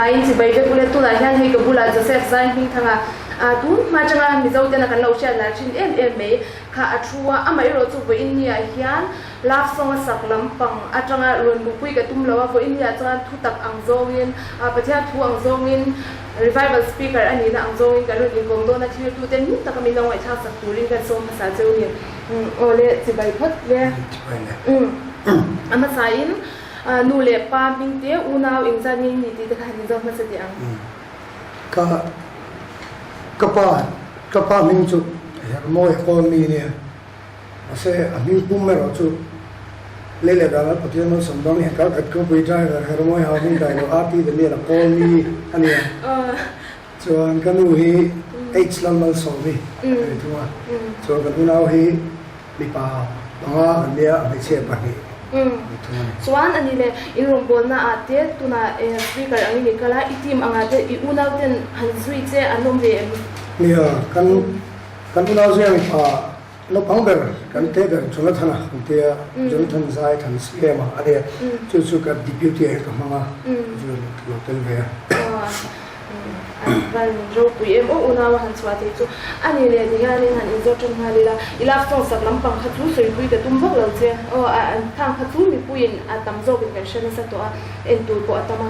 Zavaiin chibai vek ule tunah hian hei ka bulah Joseph Zai Hmingthanga tun hma atanga Mizo tena kan lo hriat lar thin em em mai kha a thu a, amaherawh chu vawiin ni ah hian love song a sak lampang atanga rawn mupui ka tum lo a, vawiin ni ah chuan thu tak ang zawngin Pathian thu ang zawngin Revival Speaker a nihna ang zawngin kan rawn inkawm dawn a, thiltute ngun taka min lo ngaihthlak sak turin kan sawm hmasa cheu ni. Aw le, chibai phawt le. Chibai le. A hmasain nu leh pa hming te unau engzat nge ni tih te kha han inzawm hmasa teh ang. Ka ka pa ka pa hming chu Hermawi Kawlmi nia. Mahse a hming pum erawh chu lei leh dan a Pathian malsawm dang hian kal khat khawpui driver Hermawi hau hming kai lo RT Daniel a Kawlmi a nia. Chuan ka nu hi H Lalmalsawmi a ni thung a, chuan kan unau hi mipa panga kan nia, hmeichhia pahnih a ni thung a ni. Chuan a ni le, in rawngbawlna ah te tunah speaker angin i kal a, i team angah te i unau ten han zui che an awm ve em? Nia, kan kan unau zia mipa naupang ber kan te ber Jonathan-a kan tia, Jonathan Zai Than Siama a nia, chu chu ka deputy ah hian ka hmang a, chu lo tel ve a. Van ropui em aw unau a han chhuah thei chu a ni leh ti hianin han inzawt tan nghal ila i love song sak lampang kha chu sawipui ka tum vak lo che aw a an thang kha chu mipuiin a tam zawkin kan hre nasa tawh a en tur pawh a tam a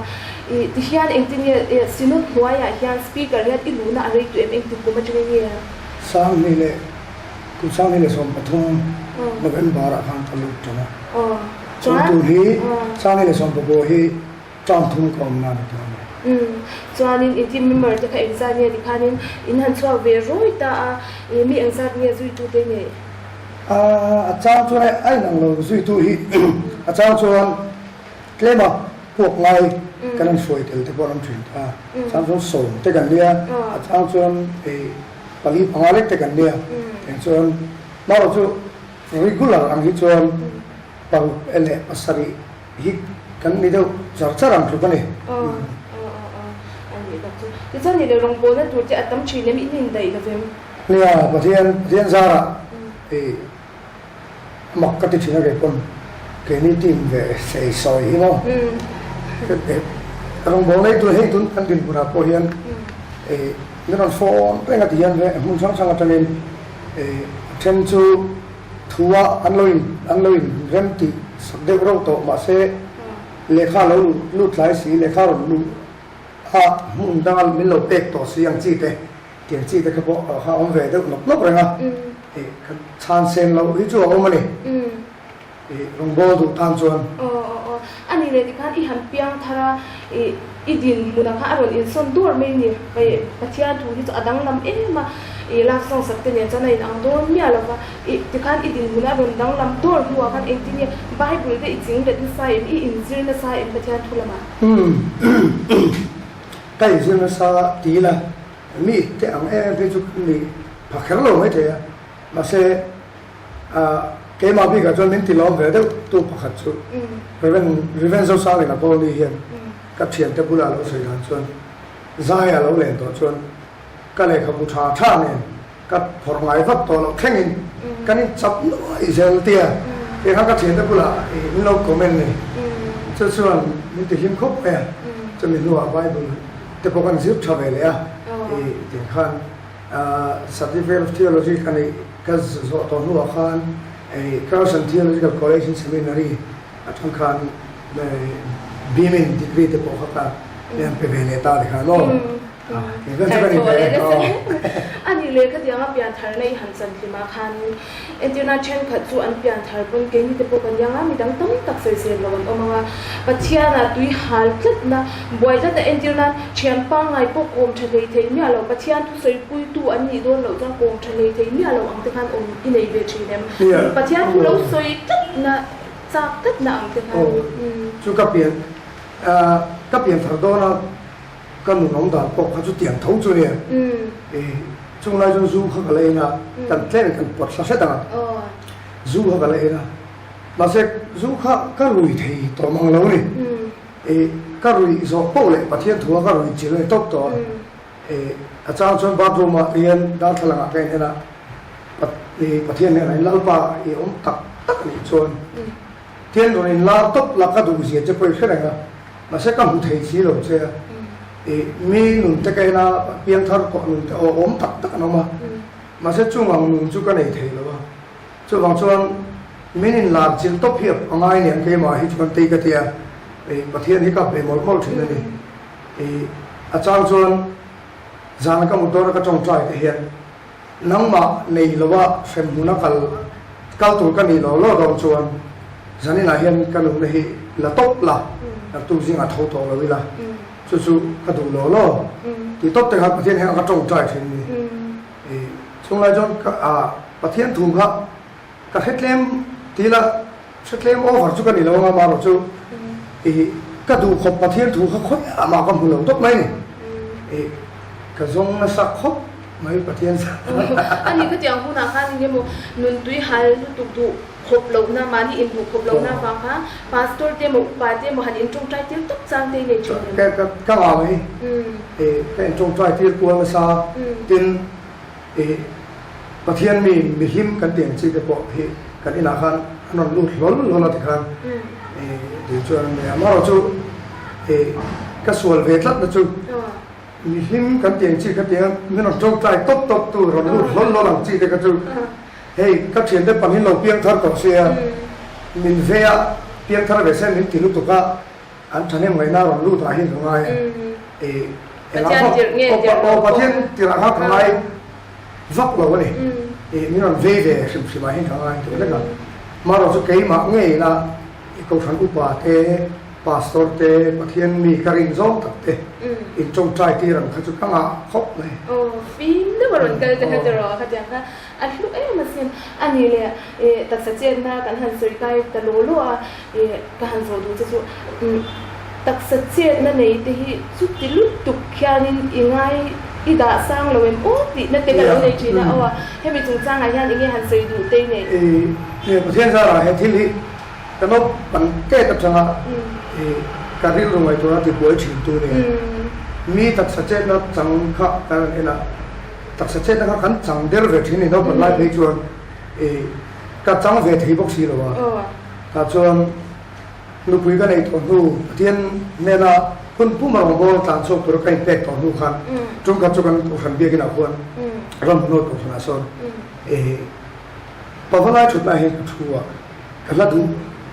i ti hian engtin nge synod hnuaiah hian speaker hian i luhna a rei tawh em engtik kum atangin nge? Sanghnih leh kum 2013 November ah khan ka lut tan a chuan tun hi 2019 hi Term thum ka awm nan a ti awm e. Umm, chuanin in team member te kha engzat nge tikhanin in han chhuak ve rawi ta a, i mi engzat nge zuitu te nei? A chang chuan a inang lo zuitu hi a chang chuan tlema puak ngai kan han hruai tel te pawh an awm thin ta, a chang chuan sawm te kan nia, a chang chuan hei pali panga lek te kan nia, eng chuan marawh chu regular ang hi chuan paruk leh pasarih Hi kan ni deuh char char ang tluk a ni. Aw aw aw aw a nih tak chu. Tichuan ni leh rawngbawlna tur te a tam thin em in indaih lo vem? Nia, Pathian Pathian zarah i mak ka ti thin a kei pawn keini team ve sei sawi hi maw. Rawngbawlna hi tun hei tun kan dinhmunah pawh hian i min rawn phone reng a ti hian hmun hrang hrang atangin i a then chu Thu a an lo in an lo in rem tih sak deuh reuh tawh mahse lehkha lo lut tlai si lehkha rawn luh a hmun danga min lo pek tawh si ang chi te tiang chi te kha pawh kha awm ve deuh nawk nawk reng a ih kha chhan sen loh hi chu a awm a ni ih rawngbâwl duh tan chuan. Aw aw aw a ni leh tikhan i han piang thar a ih i dinhmunah khan a rawn insawn dur mai ni. Hei Pathian thu hi chu a danglam em a, i lak sawng sak te nen chuan a inang dawn miah lo va, i tikhan i dinhmun a rawn danglam dawr hnuah khan engtin nge Bible te i ching let nasa em, i inzir nasa em Pathian thu lamah? Umm ka inzir nasa ti ila mi te ang em em phei chu kan ni pha kher lo maithei a, mahse keimah bikah chuan min ti lawm ve deuh tu pakhat chu Rev. Rev. Zosangin a kawl ni hian ka thiante bulah a lo sawi dan chuan Zai a lo len tawh chuan ka lehkhabu tha tha nen ka phawrh ngai vak tawh loh thlengin kan in chap nuai zel tia tih kha ka thiante bulah min lo comment ni. Chu chuan min ti hlim khawp mai a, chumi hnuah Bible te pawh kan zir tha ve leh a, i tih khan Certificate of Theology ka neih ka zawh tawh hnuah khan Carson Theological College and Seminary atang khan Bimin degree te pawh kha ka an pe ve leh ta tikhan aw. Kei vel chu ka ni ve aw. A nih leh khatianga pianthar na i han chan hlimah khanin entirna thenkhat chu an pianthar pawn keini te pawh kan iang a, midang tam tak sawisel lo an awm ang a, Pathianah tui hal tlatna, buai tlatna entirna thian pangngai pawh kawm tha hlei thei miah lo, Pathian thusawipuitu an nih dawn loh chuan kawm tha hlei thei miah lo ang te khan awm i nei ve thin em? Pathian thu lo sawi tlatna. Chak tlat na ang te khan. Aw chu ka pian ka pian thar dawn a ka nun awm dan pawh kha chu tiang tho chu nia i chung lai chuan zu kha ka la en a kan tlem kan pawt hla hret ang a zu kha ka la en a mahse zu kha ka rui thei tawh mang lo a ni i ka rui zawh poh leh Pathian thu a ka rui chil a ni tawp tawh a i a chang chuan bathroom ah hian darthlalang ah ka en en a. Pathian hnenah in Lalpa i awm tak tak anih chuan Tian rawn in lar tawp la ka duh zia che pawh i hre reng a, mahse ka hmu thei si lo che a. I mi nun te ka en a, piangthar tawh nun te aw awm tak tak an awm a, mahse chung ang nun chu ka nei thei lo a. Chuvang chuan min inlar chil tawp hi a ngai nen keimah hi chuan tei ka ti a, I Pathian hi ka bei mawlh mawlh thin a ni. I a chang chuan zan ka mut dawn a ka tawngtai te hian nangmah nei loa hremhmuna kal kal tur ka nih lo lo dawn chuan zaninah hian ka nunna hi la tawp la, naktuk zingah tho tawh lo ila chu chu ka duh lo lo tih tawp te kha Pathian hian ka tawngtai thin a ni. I chhunglai chuan ka Pathian thu kha ka hre tlem ti ila hre tlem over chu ka ni lo anga amaherawh chu i ka duh khawp Pathian thu kha khawiah mah ka hmu lo tawp mai ni i ka zawng nasa khawp mai Pathian zah. Ani khatiang hunah khan eng emaw nun tui hal lutuk duh khawp lohna mahni in duh khawp lohna avang khan Pastor te emaw upa te emaw han in tawngtai tir tawp chang te nei thin em? Ka ka ka ngah mai i ka in tawngtai tir kual nasa tin I Pathian mi mihlim kan tih ang chi te pawh hi kan inah khan an rawn lut hlawl hlawl a tikhan i dil chuan an nei a. Amaherawhchu i ka sual ve tlat na chu mihlim kan tih ang chi kha tiang min rawn tawngtai tawp tawp tu rawn lut hlawl hlawl ang chi te kha chu hei ka thiante pangin lo piang thar tawh sia min vei a piang thar ve se min ti lutuk a. An thahnem ngaihna rawn lut ah hian ka ngai a, i engah vak aw Pathian tirh ah kha ka ngai vak lo a ni, i min rawn vei ve hrim hrim ah hian ka ngai tih vek a, marawh chu keimah ngei ila i Kohhran upa te, Pastor te, Pathian mi ka rin zawng tak te in tawngtai tir ang kha chu ka ngah khawp mai. Aw fim deuh a rawn kal te kha tiraw khatiang kha a hlu em asin a ni le i taksa chetna kan han sawi kai ta law law a. I ka han zawh duh che chu taksa chetna nei te hi chuti lutuk khianin i ngai i dah sang lo em aw tihna te ka lo nei thin a aw a, hemi chungchangah hian enge han sawi duh te i nei? I Pathian zarah he thil hi ka naupang tet atanga i ka rilru ngaihtuahna tibuai thin tu nia. Mi taksa chetna chang kha kan han en a, taksa chetna kha kan chang der ve thin a ni naupang lai phei chuan i ka chang ve thei bawk si lo a. Tah chuan nupui ka neih tawh hnu, Pathian hnena hun pum a rawngbâwl tlan chhuak tura ka inpek tawh hnu khan ṭum khat chu kan Kohhran biakinah khuan ram hnuai Kohhranah sawn pavalai ṭhutna hi ka thu a, ka hla duh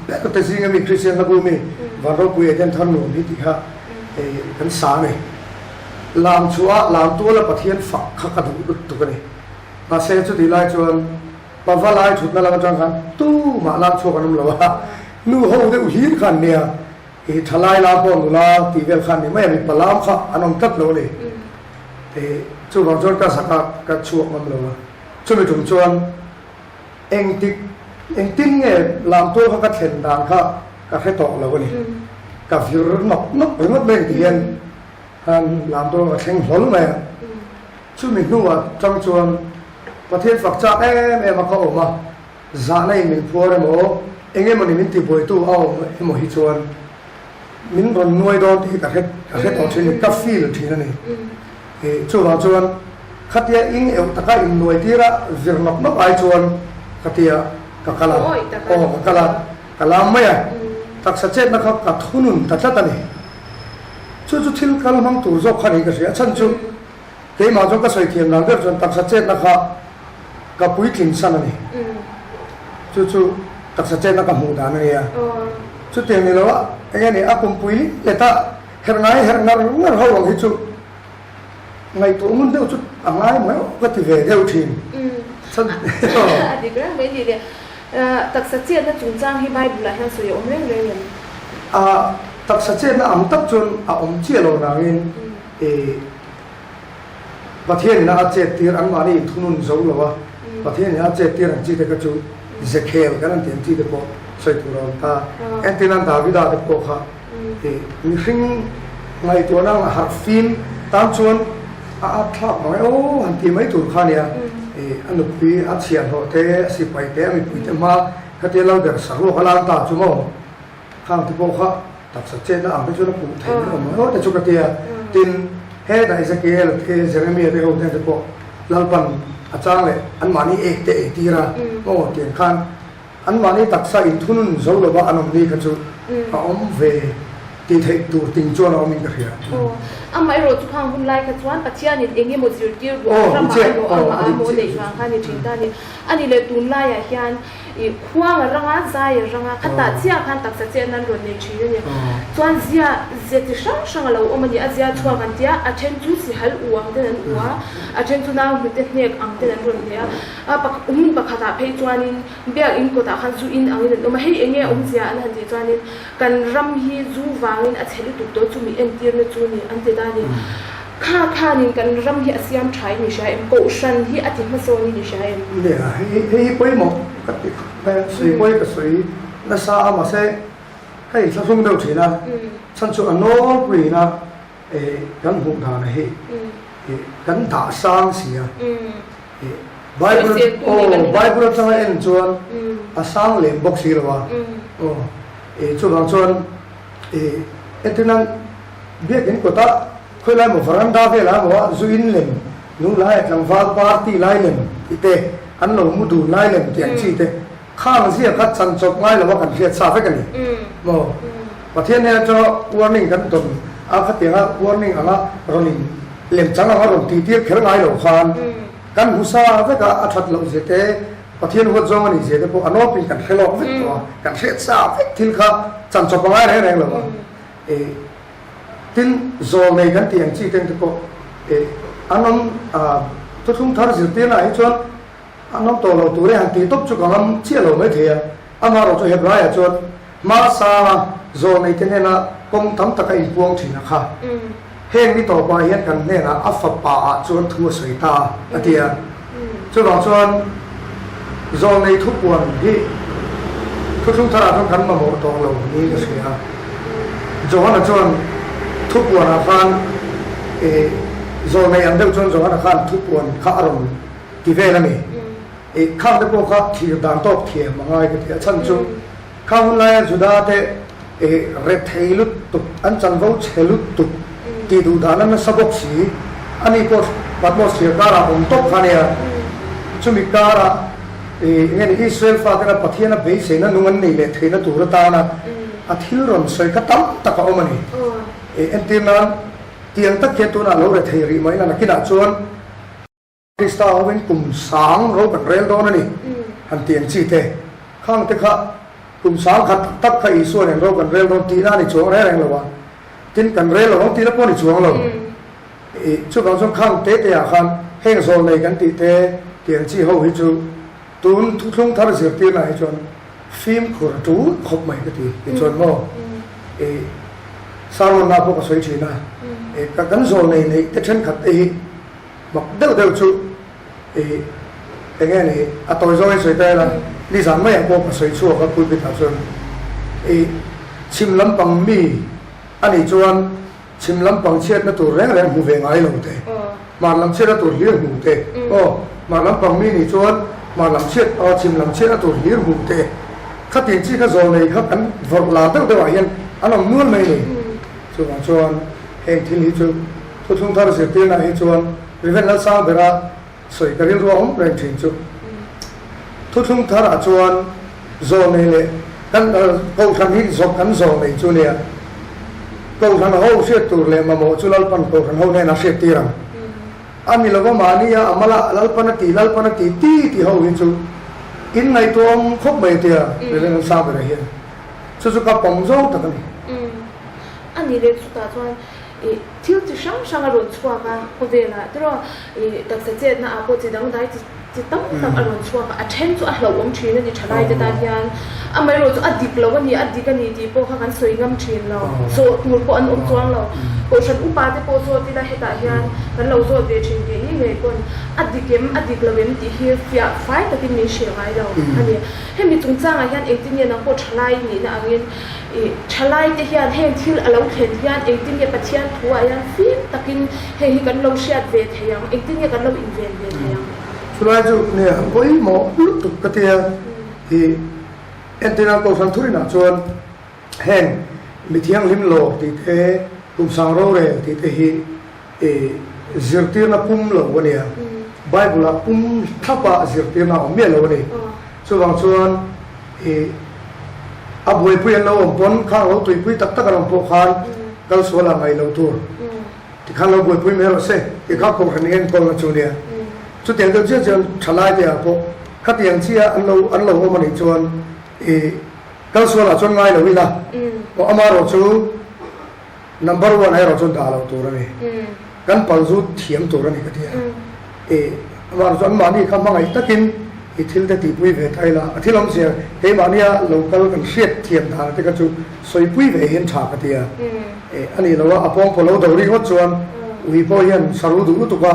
ber te zinga mi Kristian hlabu mi Van Ropui Eden Thar Nuam hi tih kha kan sa a ni. Lam chhuah a, lam tuala Pathian fak kha ka duh lutuk a ni. Mahse chutih lai chuan Pava lai thutna lam atang khan tumah lam chhuak an awm lo a, nu ho deuh hlir kha an nia, i thalai lam pawh nula tih vel kha an ni mai a, mipa lam kha an awm tlat lo a ni. I chuvang chuan ka zak a, ka chhuak ngam lo a. Chumi tum chuan engtik engtin nge lam tual kha ka thlen dan kha ka hre tawh lo a ni. Ka vir nawk nawk ringawt mai ang ti hian khan lam tual ka thleng hlawl mai a. Chumi hnuah tang chuan Pathian fak chak em em a ka awm a, zahna in min phuar emaw, eng emawni min tibuaitu a awm emaw hi chuan min rawn nuai dawn tih hi ka hre ka hre tawh thin a ni, ka feel thin a ni. Ih chuvang chuan khatia ing euh taka in nuai tir a zir nawk nawk ai chuan khatia ka kal a, aw ka kal a, ka lam mai a, taksa chetna kha ka thunun ta tlat a ni. Chu chu thil kal hmang tur zawk kha niin ka hria, a chhan chu Keimah chuan ka sawi thiam dan ber chuan taksa chetna kha ka puitling san a ni. Chu chu taksa chetna ka hmuh dan a nia. Chutiang ni lo a, eng nge ni a kumpui let a herh ngai herh ngar ngar ho ang hi chu ngaihtuah ngun deuh chu a ngai mai awk ka ti ve deuh thin. A dik reng mai ni le. Taksa chetna chungchang hi Bible ah hian sawi a awm reng reng em? A taksa chetna ang tak chuan a awm chiah lo nangin I Pathianin a chet tir anmahni in thunun zo lo a, Pathianin a chet tir ang chi te kha chu Zekhel kan an tih ang chi te pawh sawi tur a awm ta. Entirnan Davida te pawh kha i mihring ngaihtuahna ang harh fim tan chuan a at thlak mang e aw han tih mai tur kha a nia. I a nupui a chhiahhlawh te, a sipai te, a mipui te hma khatia lalber saruak a lan ta chu maw? Khang te pawh kha taksa chetna ang te chuan a puh theih mai awm lo te chu ka ti a. Tin, hetah Ezekiel te, Jeremia te ho hnen te pawh Lalpan a chang leh anmahni ek te ei tir a, maw tiang khan anmahni taksa inthunun zo lova an awm ni kha chu a awm ve tih theih tur ting chuan a awmin ka hria. Aw, Amaherawh chu khang hun lai kha chuan Pathianin eng emaw zirtir ruah ramah emaw amah emaw neih vang kha a ni thin ta a ni. A ni leh tunlaiah hian ih khuang a rang a, zai a rang a, khatah chiah khan taksa chetna an rawn nei thin a ni. Chuan zia zia chi hrang hrang a lo awm a ni, a zia chhuak an tia, a then chu sihal u ang ten an u a, a then chu nau hnute hnek ang ten an rawn hne a. A hmun pakhatah phei chuanin biakinn kawtah khan zu in angin an awm a, hei eng nge awmzia an han tih chuanin kan ram hi zu vangin a chhe lutuk tawh chumi entirna chu ni an ti ta a ni. Kha khanin kan ram hi a siam tha in i hria em? Kohhran hi a ti hmasawn in i hria em? Nia, hei hei hi pawimawh ka ti khawp mai a, sawi pawi ka sawi nasa a mahse ka inthlahrung deuh thin a, chhan chu a nawlpuiin a kan hmuh dan hi kan dah sang si a, Bible aw Bible atanga en chuan a sang lem bawk si lo a, aw chuvang chuan entirnan biakin kawtah khawilai maw varanda velah emaw zu in lem nung laiah tlangval party lai lem tih te an lo mu dun lai lem tih ang chi te khang zia kha chan chawp ngai lo a kan hriat sa vek a ni maw Pathian hnena chuan warning kan tawn a khatianga warning anga rawn in lem chang anga rawn tih tir kher ngai lo khan kan hmu sa vek a a that loh zia te Pathian huat zawng a nih zia te pawh a nawpin kan hre lawk vek tawh a kan hriat sa vek thil kha chan chawp a ngai reng reng lo a Tin, zawl nei kan tih ang chi teng te pawh an awm thuthlung thar zirtirna ah hi chuan an awm tawh lo tur e han tih tawp chu ka ngam chiah lo mai thei a. Amaherawh chu Hebraiah chuan hma sanga zawl nei te hnena kawng tam taka inpuang thin a kha. Heng ni tawpah hian kan hnenah a fapa ah chuan thu a sawi ta a ti a. Chuvang chuan zawlnei thupuan hi thuthlung tharah chuan kan mamawh tawh lo niin ka hria a. Johana chuan thupuanah khan ih zawlnei ang deuh chuan Johana khan thupuan kha a rawn ti vel a ni. Ih khang te pawh kha thlir dan tawk thiam a ngai ka ti a. Chhan chu khang hun laia Juda te ih rethei lutuk an chanvo chhe lutuk tih duh dan a nasa bawk si. Ani pawh Patmos thlir karah awm tawp kha a nia. Chumi karah ih eng nge ni Israel fatena Pathiana beiseina nung an nei leh theihna tur atana a thil rawn sawi kha tam tak a awm a ni. Ih entir nan tiang tak hian tunah lo rethei rih mai la nakinah chuan Krista hovin kum sang ro kan rel dawn a ni, han ti ang chi te. Khang te kha kum sang khat tak tak kha Isua nen ro kan rel dawn tihna a ni chuang reng reng lo a, tin kan rel lo ang tihna pawh a ni chuang lo. Ih, chuvang chuan khang te te ah khan heng zawl nei kan tih te ti ang chi ho hi chu tun thuthlung thar zirtirna ah hi chuan fimkhur a tul khawp mai ka ti. Tichuan maw, ih, sermon ah pawh ka sawi thin a, ih, kan zawl nei neih te thenkhat te hi, Mak deuh deuh chu i eng nge ni a tawi zawng in sawi ta ila nizan maiah pawh ka sawi chhuak a pulpit ah chuan i chhim lampang mi a nih chuan chhim lampang chhiatna tur reng reng hmu ve ngai lo te hmar lam chhiatna tur hlir hmu te aw hmar lampang mi nih chuan hmar lam chhiat aw chhim lam chhiatna tur hlir hmu te khatin chi kha zawl nei kha kan vawrh lar deuh deuh ah hian an awm nual mai a ni chuvang chuan heng thil hi chu Thuthlung thar zirtirna hi chuan Rev. Lalsangbera sawi ka rilru a awm reng thin chu. Thuthlung tharah chuan zawlnei leh kan Kohhran hi zawk kan zawlnei chu nia. Kohhran ho hriat tur leh mamawh chu Lalpan Kohhran ho hnenah hriat tir ang. A ni lova mahnia a mala Lalpan a ti Lalpan a ti ti ti ho hi chu in ngaihtuahawm khawp mai tia Rev. Lalsangbera hian chu chu ka pawm zawng tak a ni. A ni leh chutah chuan Ih thil chi hrang hrang a rawn chhuak a khawvelah tiraw ih taksa chetna ah pawh chi dangdai chi chi tam tak a rawn chhuak a, a then chu a hlauhawm thin a ni thalai te tan hian amaherawh chu a dik lo a ni a dik a ni tih pawh kha kan sawi ngam thin lo zawh tur pawh an awm chuang lo kohhran upa te pawh zawt ila hetah hian kan lo zawt ve thin tih ni ngei pawn a dik em a dik lo em tih hi fiah fai takin min hrilh ngai lo a ni hemi chungchangah hian engtin nge nang pawh thalai nihna angin I thalai te hian heng thil a lo thlen hian engtin nge Pathian thu ah hian fim takin heng hi kan lo hriat ve thei ang, engtin nge kan lo inven ve thei ang? Chulai chu nge a pawimawh lutuk ka tia i entirna Kohhran thurinah chuan heng mi thianghlim lawr tih te, kumsang rorel tih te hi i zirtirna pum lo a nia. Bible ah pum thlapa zirtirna a awm miah lo a ni. Chuvang chuan i a buaipui an lo awm pawn khang lo tuipui tak tak an awm pawh khan kal sual ah ngaih lo tur. Tikhan lo buaipui mai rawh se tih kha Kohhran i enkawlna chu nia. Chutiang deuh chiah chuan thalai te ah pawh khatiang chiah an lo an lo awm a nih chuan i kalsual ah chuan ngai lo ila aw amaherawh chu number one ah erawh chuan dah loh tur a ni. Kan pal zu thiam tur a ni ka ti a. I amaherawh chu anmahni kha hmangaih takin i thil te tihpui ve ta ila a thil awmzia keimahnia lo kal kan hriat thiam dan te kha chu sawipui ve hian tha ka ti a. A nih loh a, a pawng pawh lo do ringawt chuan ui pawh hian saru duh lutuk a,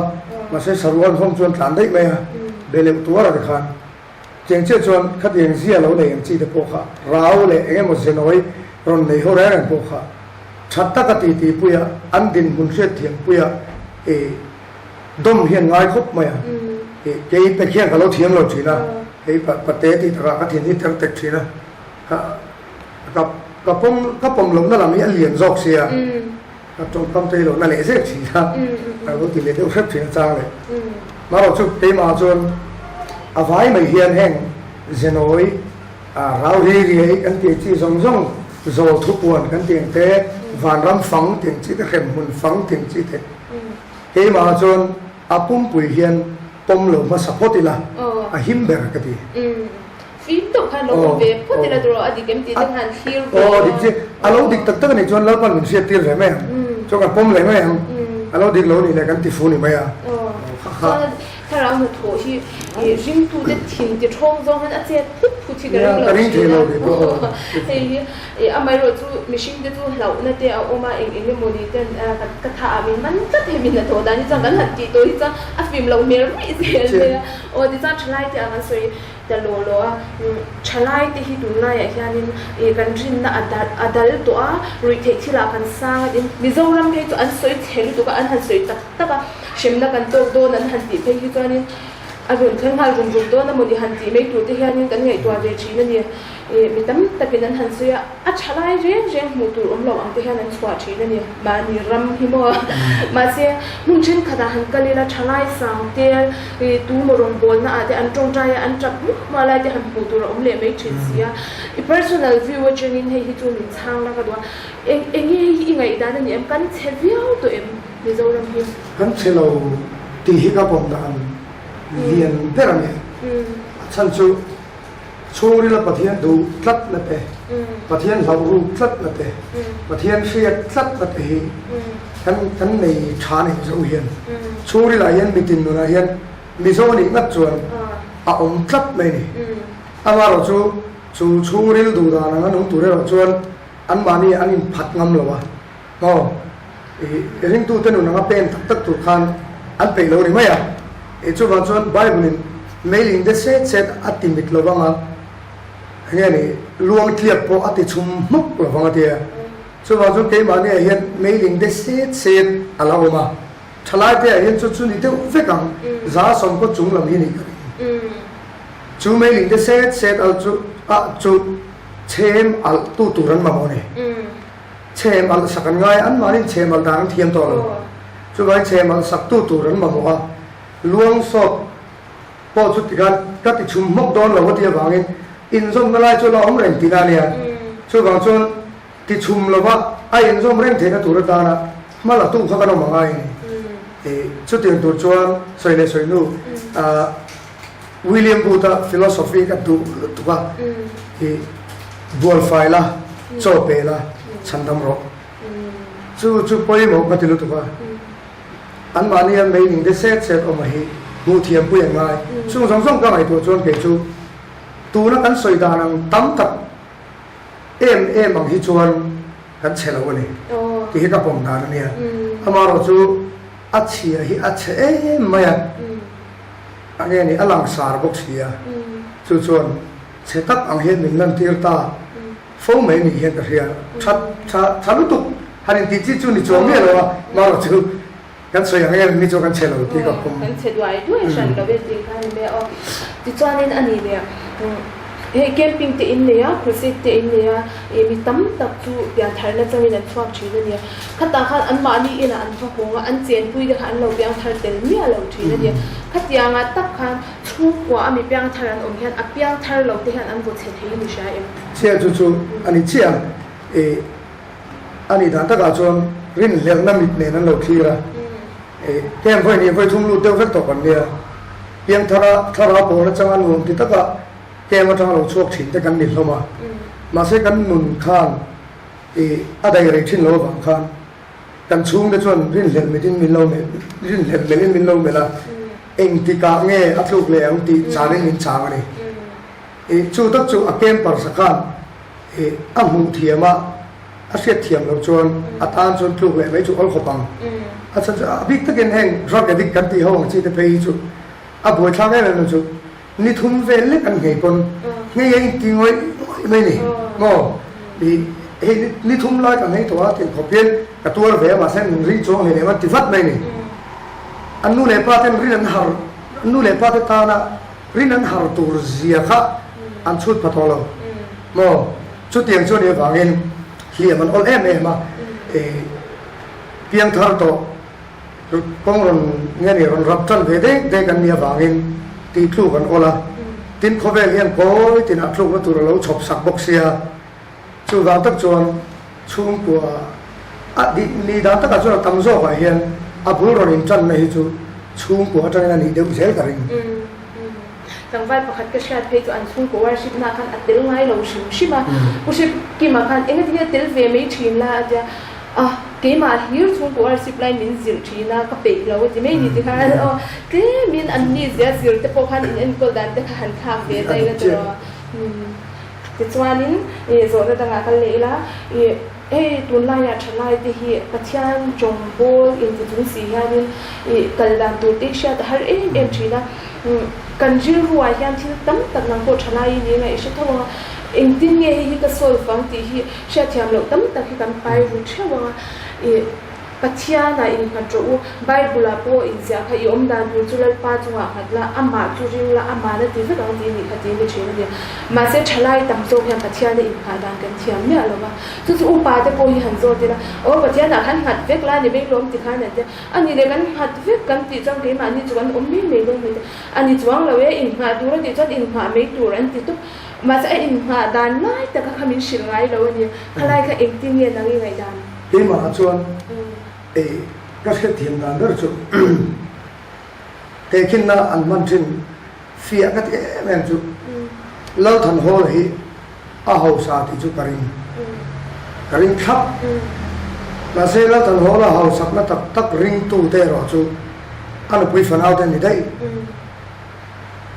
mahse saru an hawng chuan tlan daih mai a, be leuh tuar a ti khan. Cheng chiah chuan khatiang zia lo nei ang chi te pawh kha rau leh eng emaw zenawi rawn nei ho reng reng pawh kha tha taka ti ti puia an dinhmun hriatthiam puia i dawm hian ngai khawp mai a. I kei pek hian ka lo thiam lo thin a, kei pate tih takah ka thin hi ter tek thin a, ka Ka ka pawm ka pawm lohna lam hi a lian zawk sia, ka tawngkam tei lohna leh zek thin a, ka lo ti leh deuh hrep thin a chang leh. Marawh chu keimah chuan a vai mai hian heng zenawi rau ri riai kan tih chi zawng zawng zawl thupuan kan tih ang te, vanram fang tih ang chi te, hremhmun fang tih ang chi te, keimah chuan a pumpui hian pawm lo hmasa phawt ila a him ber ka ti. Fim deuh khan lo awm ve phawt ila tawh a dik em tih te khan thlir ve a. Aw dik chi, a lo dik tak tak a nih chuan Lalpan min hriat tir ve mai ang, chuan kan pawm leh mai ang, a lo dik lo nih leh kan ti fu ni mai a. Chuan thlarau hnathawh hi ringtute thin ti thawng zawng hian a chet phut phut hi ka ring lo thin a. Hei hi amaherawh chu mihring te chu hlauhna te a awm a, eng eng emaw ni ten ka tha ah min man tlat hei min hnathawh dan hi chuan kan han tih tawh hi chuan a fim loh hmel ruih zel mai a. Aw tichuan thalai te ang an sawi Ta law law a, thalai te hi tunlaiah hianin ih kan rinna a dal a dal tawh a, ruihtheih thilah kan sang a tin. Mizoram phei chu an sawi chhe lutuk a, an han sawi tak tak a, hremna kan tawk dawn an han tih phei hi chuanin a rawn thleng nghal rum rum dawn a mawni han tih mai tur te hianin kan ngaihtuah ve thin a ni. Ih mi tam takin an han sawi a, a thalai reng reng hmuh tur awm lo ang te hian an chhuah thin a ni. Mahni ram hi maw? Mahse hmun thenkhatah han kal ila thalai sang te Ih tu maw rawngbawlna ah te an tawngtai a, an tap mup hma lai te han hmuh tur a awm leh mai thin si a. I personal view atangin hei hi chu min chhang la ka duh a. Eng eng nge hi i ngaihdan a ni em? Kan chhe viau tawh em Mizoram hi? Kan chhe lo tih hi ka pawm dan lian ber a ni. A chhan chu chhungrila Pathian duh tlat na te, Pathian hlauh ruk tlat na te, Pathian hriat tlat na te hi kan kan nei tha a ni Mizo hian. Chhungrilah hian mitin nunah hian Mizo a nih ngat chuan a awm tlat mai a ni. Amaherawh chu chu chhungril duh dan anga nung tur erawh chuan anmahni an inphat ngam lo a. Maw? I ringtute nun anga pen tak tak tur khan an peih lo a ni mai a. I chuvang chuan Bible-in meiling de set set a ti mit lo vang a, enge ni luang tliak pawh a ti chhum hmuk lo vang a ti a. Chuvang chuan keimahniah hian meiling de set set a la awm a, thalaite ah hian chu chu ni deuh vek ang, za sawmkaw chung lam hi ni ka ring. Chu meiling de set set al chu ah chu chhem alh tu tur an mamawh a ni. Chhem alh sak an ngai a, anmahniin chhem alh dan an thiam tawh lo. Chuvangin chhem alh sak tu tur an mamawh a, luang sawt pawh chu tikhan ka ti chhum hmawk dawn lo a tih avangin inzawmna lai chu a la awm reng tihna a nia. Chuvang chuan ti chhum lova a inzawm reng theihna tur atana hma la tu kha kan awm a ngai a ni. Ih chutiang tur chuan sawi leh sawi hnu ah William Booth-a philosophy ka duh lutuk a, ih bualfai la, chaw pe la, chhandam rawh. Chu chu pawimawh ka ti lutuk a. Anmahnia meiling te set set awm a hi hmuh thiam pui an ngai. Chung zawng zawng ka ngaihtuah chuan kei chu tuna kan sawi dan ang tam tak em em ang hi chuan kan chhe lo a ni tih hi ka pawm dan a nia. Amaherawh chu a chhia hi a chhe em mai a, a nge ni a langsar bawk si a, chu chuan chhe tak ang hian min lantir ta fo mai nih hian ka hria. Tha tha tha lutuk han intih chi chu ni chuang miah lo a, marawh chu kan sawi ang em ni chu kan chhe lo tih ka pawm. Kan chhe duai duai hran lo e tih kha ni mai a aw. Tichuanin a ni leh hei camping te in nei a, crusade te in nei a, ih mi tam tak chu piantharna changin an chhuak thin a ni. Khatah khan anmahni inah an va hawng a, an chenpui te kha an lo piangthar tel miah lo thin a ni. Khatiangah tak khan chhungkua a mi piangthar an awm hian a piangthar lo te hian an vaw chhe thei a ni hria em? Chiah chu chu a ni chiah e, a nih dan takah chuan. rinhlelhna mit nen an lo thlir a. Camp vawi hnih vawi thum lut deuh vek tawh kan nia. Piangthara thlarau pawl atanga nuam ti taka camp atanga lo chhuak thin te kan ni hlawm a. Mahse kan nun khan a daih rei thin lo avang khan kan chhungte chuan rinhlelh mitin min lo melh, rinhlelh melhin min lo melh a, engtikah nge a tluk leh ang tih chanin min chang a ni. Chu tak chu a camper sa khan a hmuh thiam a, a hriat thiam loh chuan a tan chuan tluk leh mai chu awl khawp ang. A chhan chu a bik takin heng drug addict kan tih ho ang chi te phei hi chu a buaithlak em em lo chu ni thum vel lek an nghei pawn nghei a inti ngawih ngawih mai ni maw? I hei ni thum lai ka nghei tawh a tih khawp hian ka tuar ve a mahse min ring chuang hlei leh a ti vat mai ni. An nu leh pa ten rin an har an nu leh pa te tana rin an har tur zia kha an chhut pha tawh lo maw? Chutiang chu a nih avangin hliam an awl em em a, piang thar tawh kawng rawn nge ni rawn rap tan ve dek dek an nih avangin tih tluk an awl a, tin khawvel hian kawi tinah tlukna tur a lo chhawp sak bawk sia, chuvang tak chuan chhungkua a ni dan takah chuan a tam zawkah hian a bul rawn intanna hi chu chhungkua atangin a nih deuh zel ka ring. Tlangval pakhat ka hriat phei chu an chhungkaw worship na khan a tel ngai lo hrim hrim a, Pu Hrip Kima khan engati nge tel ve mai thin la a tia, ah keimah hlir chhungkaw worship lai min zilh thin a, ka peih lo a ti mai ni ti khan aw tlemin an ni zia zir te pawh khan in enkawl dan te kha han thlak ve ta ila tiraw. Tichuanin zawhna dangah kal leh ila ih hei tunlaiah thalai te hi Pathian tawngbawl inti chung si hianin ih kal dan tur te hi hriat a har em em thin a. Kan rilruah hian thil tam tak nang pawh thalai i ni ngaih i hre tho ang a, engtin nge hei hi ka solve ang tih hi hriatthiam loh tam tak hi kan pai ru theuh ang a. Ih Pathianah innghat rawh u, Bible-ah pawh inziah kha i awm dan tur chu Lalpa chungah nghat la, amah chu ring la, amah na ti vek ang tih nih kha tih ni thin a ni. Mahse thalai tam zawk hian Pathiana inngah dan kan thiam miah lo va, chu chu upa te pawh hi han zawt ila, aw Pathianah khan nghat vek la ni mai lawm ti khan an ti a, A ni leh kan nghat vek kan tih chuan keimahni chu kan awm mai mai dawn mai te. A ni chuang lo e, innghah tur a tih chuan innghah mai tur an ti tawp. Mahse a innghah dan lai taka kha min hrilh ngai lo a ni. Khalai kha engtin nge nang i ngaihdan? Keimah chuan ei ka hriatthiam dan ber chu tehkhinna an hman thin fiah ka ti em em chu Lalthanhawla hi a hausa tih chu ka ring. Ka ring thlap. Mahse Lalthanhawla hausakna tak tak ringtute erawh chu a nupui fanau te an ni daih.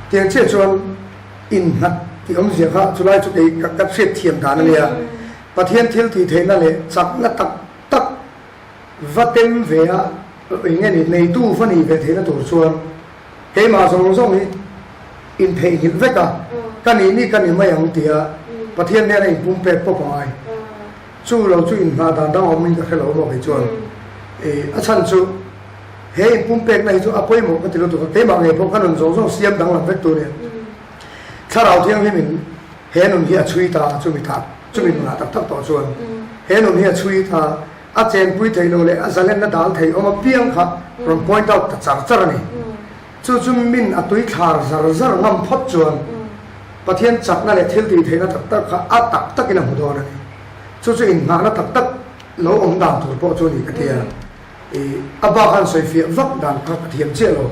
Tiang chiah chuan innghat tih awmzia kha chulai chu kei ka hriat thiam dan a nia. Pathian thil tih theihna leh chakna tak tak va tem ve a eng nge ni neitu va nih ve theihna tur chuan Keimah zawng zawng hi intheihnghilh vek a, ka nih nih ka ni mai ang tia Pathian hnena inpumpek pawp a ngai. Chu lo chu inhnah dan dang awmin ka hre lo maw kei chuan. A chhan chu he inpumpekna hi chu a pawimawh ka ti lutuk a, keimah ngei pawh ka nun zawng zawng siam danglam vek tur nia. Thlarau Thianghlimin he nun hi a chhui ta chumi thah chumi nunah tak tak tawh chuan he nun hi a chhui ta. A chenpui theih loh leh a zalenna dal theih awm apiang kha rawn point out ta char char a ni. Chu chu min a tui thlar zar zar ngam phawt chuan Pathian chakna leh thil tih theihna tak tak kha a tak takin a hmu dawn a ni. Chu chu inngahna tak tak lo awm dan tur pawh chu a ni ka ti a. I a bak han sawi fiah vak dan kha ka thiam chiah lo.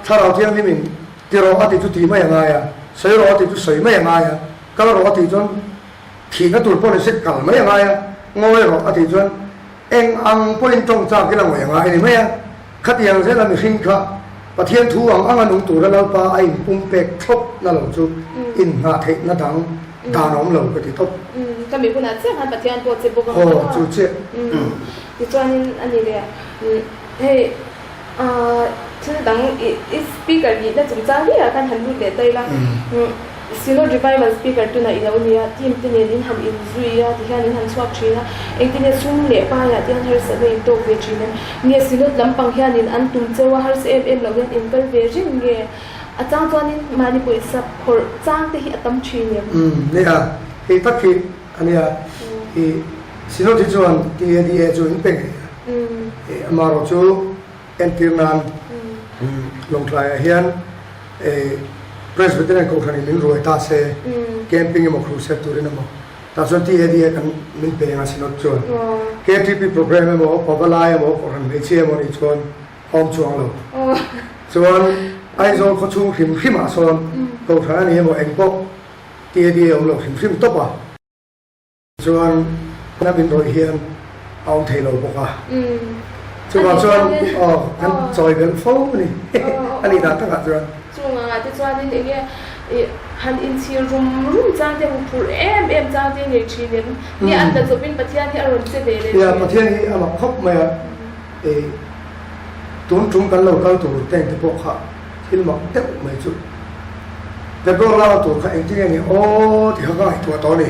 Thlarau Thianghlimin ti rawh a tih chu tih mai a ngai a, sawi rawh a tih chu sawi mai a ngai a, kal rawh a tih chuan Thihna tur pawh ni se kal mai a ngai a, ngawi rawh a tih chuan eng ang pawhin tawng chak ila ngawi a ngai a ni mai a. Khatiang zela mihring kha Pathian thu ang anga nung tura Lalpa a inpumpek thlawp na lo chu inhnah theihna dang dan a awm lo ka ti tawp. Ka mi hunah chiah khan Pathian pawh che bawk ang Aw, chu chiah. Tichuanin a ni leh hei Thil dang i speaker nihna chungchang viah khan han lut leh ta ila, Synod Revival speaker tunah i lo ni a, team te nen in han inzui a, tihian in han chhuak thin a, engtin nge sum leh paiah te hian harsatna in tawk ve thin em? Nge Synod lampang hianin an tum cheu a, harsa em em lo hian in kal ve reng nge? A chang chuanin mahni pawisa phawrh chang te hi a tam thin em? Umm nia, hei tak hi a nia, i Synod hi chuan TADA chu in pe ngei a. Amaherawh chu entir nan Lawngtlaiah hian Presbyterian Kohhranin min ruai ta se, camping emaw crusade turin emaw. Tah chuan TADA kan min pe anga Synod chuan KTP programme emaw Pavalai emaw Kohhran hmeichhia emaw nih chuan a awm chuang lo. Chuan Aizawl khawchhung hrim hrimah sawn Kohhran a ni emaw eng pawh TADA a awm lo hrim hrim tawp a. Chuan na min rawih hian a awm thei lo bawk a. Chuvang chuan aw kan chawi belh fo a ni a nih dan takah chuan. Chung angah te chuanin eng nge i han inchhir rum rum chang te huphurh em em chang te nei thin em? Nge an la chawpin Pathian hi a rawn che ve leh thin? Ia Pathian hi a mak khawp mai a, i tun tum kan lo kal tur tank te pawh kha thil mak deuh mai chu petrol lak tur kha engtin nge ni aw ti kha ka ngaihtuah tawh a ni.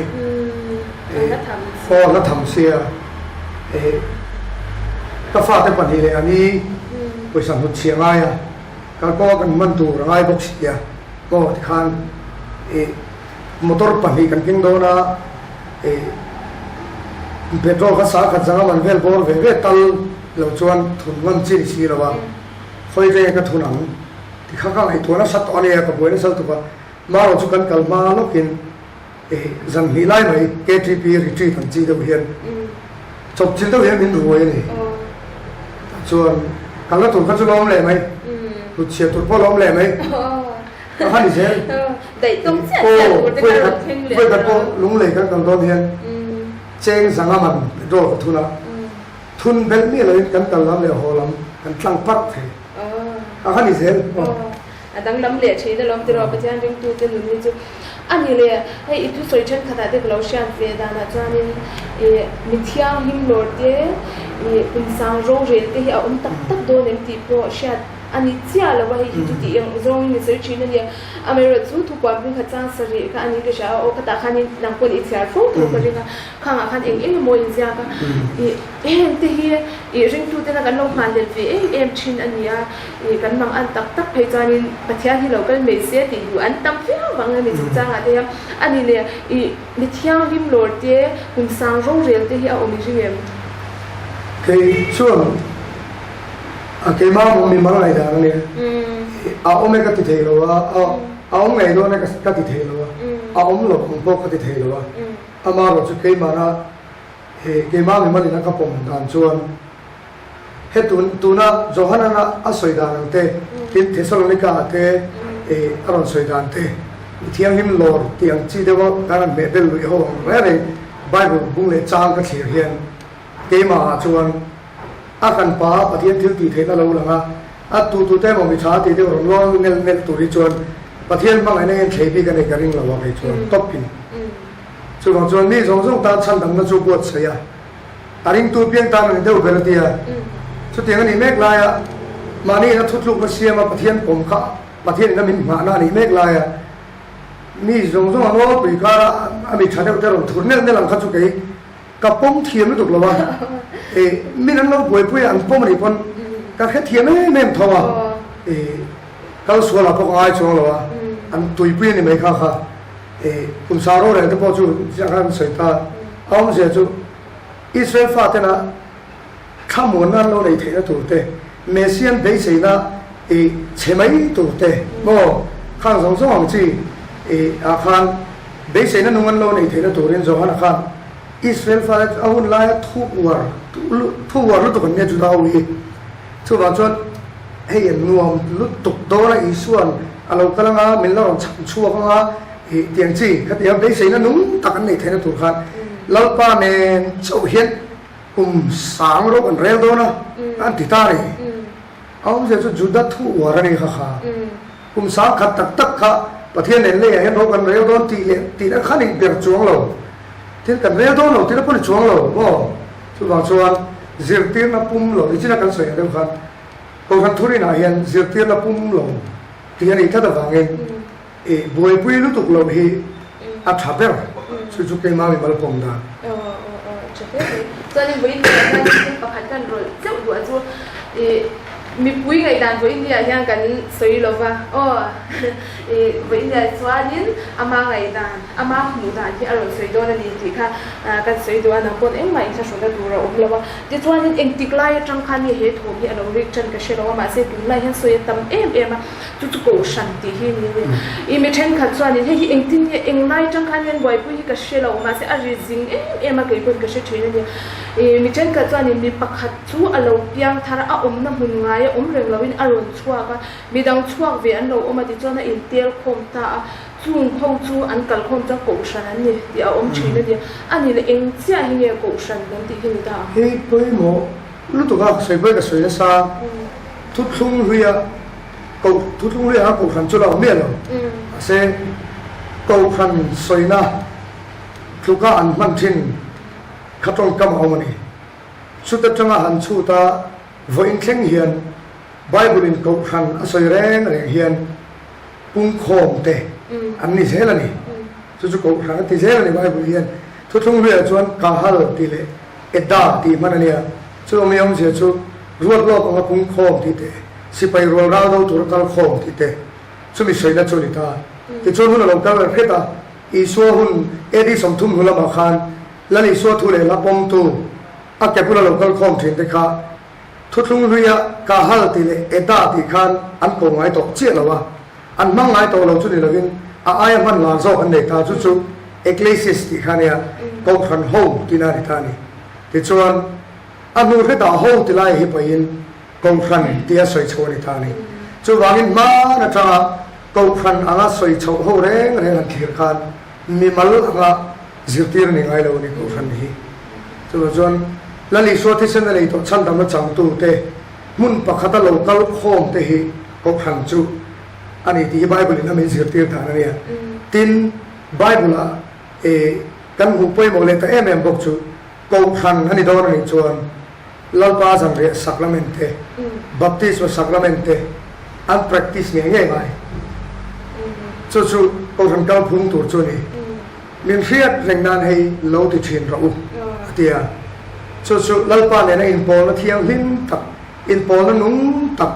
Aw la tham sia ka fate pahnih leh ani pawisa hnutchhiah ngai a. Kalkaw kan hman tur a ngai bawk si a, maw tikhan ih motor pahnih kan keng dawn a, ih petrol kha sa khat zanga man vel bawr ve ve tal lo chuan thun ngam chi ni si lo a, khawi veng ka thun ang tikha ka ngaihtuah nasa tawh a nia ka buai nasa lutuk a, marawh chu kan kal hma lawkin ih zan hnih lai mai KTP retreat ang chi deuh hian chawp chil deuh hian min ruai a ni. Tah chuan kalna tur kha chu lawm leh mai, hlut chhiat tur pawh lawm leh mai a kha ni zel. Aw vawi khat pawh lunglei kan kal dawn hian cheng zanga man petrol ka thun a, thun belh miah loin kan kal lam leh haw lam kan tlang parh thei a kha ni zel. A danglam leh thin alawm tiraw Pathian ringtute nun hi chu a ni le. Hei i thusawi thenkhatah te ka lo hriat ve danah chuanin ih mi thianghlim lawr te ih kum sang rorel te hi a awm tak tak dawn em tih pawh hriat a ni chiah lo a, hei hi chu tih eng zawngin i sawi thin a nia. Amaherawhchu chu thupuan bung khat chang sarih kha a ni ka hria a, aw khatah khanin nang pawn i chhiar fo tho ka ring a, khangah khan eng eng emaw inziak a ih heng te hi ih ringtutena kan lo hmanlel ve em em thin a ni a. Ih kan mang an tak tak phei chuanin Pathian hi lo kal mai se tih duh an tam viau vang a ni chungchangah te hian a ni leh ih mi thianghlim lawr te kum sang rorel te hi a awm i ring em? Kei chuan a keimah mawh mi mal ngaihdan a nia. A awm e ka ti thei lo a, a awm ngei dawn e ka ti thei lo a, a awm lo ang pawh ka ti thei lo a. Amaherawhchu keimahna keimah mi malin a ka pawm dan chuan He tun tuna Johanan-a a sawi dan ang te, tin Thesalonika-a te a rawn sawi dan te, mi thianghlim lawr tih ang chi deuha kan han hmeh bel luih ho ang reng reng Bible bung leh chang ka thlir hian keimahah chuan a kan pa Pathian thil tih theihna lo lang a, a tu tu te emaw mi tha tih deuh rawn lawn nel nel tur hi chuan Pathian hmangaihna hian thlei bik a nei ka ring lo a kei chuan tawpin. Chuvang chuan mi zawng zawng tan chhandamna chu buatsaih a. A ringtu piang tan a ni deuh ber a ti a. Chutiang a nih mek laia mahni ina thutlukna siama Pathian pawm kha Pathian ina min nghahna a nih mek laia mi zawng zawng a nawlpui kara a mi tha deuh te rawn thur nelh nelh ang kha chu kei ka pawm thiam lutuk lo a. E min an lo buaipui a an pawm a nih pawn ka hrethiam em em tho a. E kal sual ah pawh ka ngai chuang lo a, an tuipui a ni mai kha kha. E kum sa rorel te pawh chu ziah khan an sawi ta a awmzia chu Israel fatena thlamuanna an lo nei theihna tur te, Messian beiseina i chhe mai tur te maw khang zawng zawng ang chi i ah khan beiseina nung an lo nei theihna turin Johana khan Israel fate chu a hun laia thu uar thu uar lutuk an nia Juda ho hi. Chuvang chuan hei an nuam lutuk dawn a, Isua'n a lo kal anga min la rawn chhan chhuak anga ih tiang chi khatiang a beiseina nung tak an neih theihna tur khan Lalpa nen chauh hian kum sang rawh kan rel dawn a an ti ta a ni. A awmzia chu Juda thu uar a ni kha kha. Kum sang khat tak tak kha Pathian nen leiah hian rawh kan rel dawn tih leh tihna kha nih ber chuang lo. Thil kan rel dawn lo tihna pawh ni chuang lo maw? Chuvang chuan zirtirna pum lo, nichina kan sawi ang deuh khan Kohhran thurinah hian zirtirna pum lo tih a nih tlat avangin ih buaipui lutuk loh hi a tha ber. Chu chu keimah mimal pawm dan. Aw aw aw tha hle mai. Chuanin vawiin hnuaiah hian thil pakhat kan rawlh cheuh duh a chu ih. Mipui ngaihdan vawiin ni ah hian kan sawi lo va aw. I vawiin ni ah chuanin ama ngaihdan, ama hmuh dan hi a rawn sawi dawn a ni tih kha kan sawi duh a, nang pawn engmah inthlahrunna tur a awm lo a. Tichuanin engtik lai atang khan nge he thawm hi a lo rik tan ka hre lo a, mahse tunlai hian sawi a tam em em a, chu chu kohhran tih hi ni a ni. I mi thenkhat chuanin hei hi engtin nge englai atang khan hian buaipui hi ka hre lo, mahse a ri zing em em a kei pawn ka hre thin a ni. I mi thenkhat chuanin mi pakhat chu a lo piang thar a, a awmna hmun ngaia awm reng loin a rawn chhuak a, midang chhuak ve an lo awm a tichuan a intel khawm ta a, chung ho chu an kal khawm chuan kohhran an ni tih a awm thin a ni. A ni leh eng chiah hi nge kohhran kan tih hi ni ta ang? Hei pawimawh lutuk a, sawi pawh ka sawi nasa, thuthlung hluia koh thuthlung hluia kohhran chu la awm miah lo, mahse kohhran sawina tluka an hman thin kha tawngkam a awm a ni. Chut atanga han chhut a vawiin thleng hian Bible in kohhran a sawi reng reng hian pungkhawm te an ni zel a ni. Chu chu kohhran a ti zel a ni Bible hian. Thuthlung hluiah chuan Kahal tih leh Edda tih hman a nia. Chu awmi awmzia chu ruat lawk anga pungkhawm tih te, sipai rual ral do tura kal khawm tih te chumi sawina chu a ni ta. Tichuan hun a lo kal hret a, Isua hun AD 30 hnu lamah khan Lal Isua thu leh hla pawmtu a ke bula lo kal khawm thin te kha thuthlung hluia Kahal tih leh Eda tih khan an ko ngai tawh chiah lo a, an hmang ngai tawh lo chu ni lovin a aia hman lar zawk an nei ta, chu chu Eklesis tih kha nia Kohhran ho tihna a ni ta a ni. Tichuan, a hnu hretah ho ti lai hi pahin Kohhran tia sawi chho a ni ta a ni. Chuvangin hman atanga Kohhran anga sawi chhoh ho reng reng han thlir khan mimal anga zirtir a ni ngai lo a ni Kohhran hi. Chuvang chuan Lal Isua thisen a nei tawh chhandamna changtu te hmun pakhata lo kal khawm te hi Kohhran chu a ni tih hi Bible in a min zirtir dan a nia. Tin, Bible ah e kan hmuh pawimawh leh ta em em bawk chu Kohhran a ni dawn a nih chuan Lalpa zanriah sacrament te, Baptisma sacrament te an practice ngei ngei ngai. Chu chu Kohhran kalphung tur chu a ni. Min hriat reng nan hei lo ti thin rawh u, a ti a. Chu chu Lalpa nena inpawlna thianghlim tak, inpawlna nung tak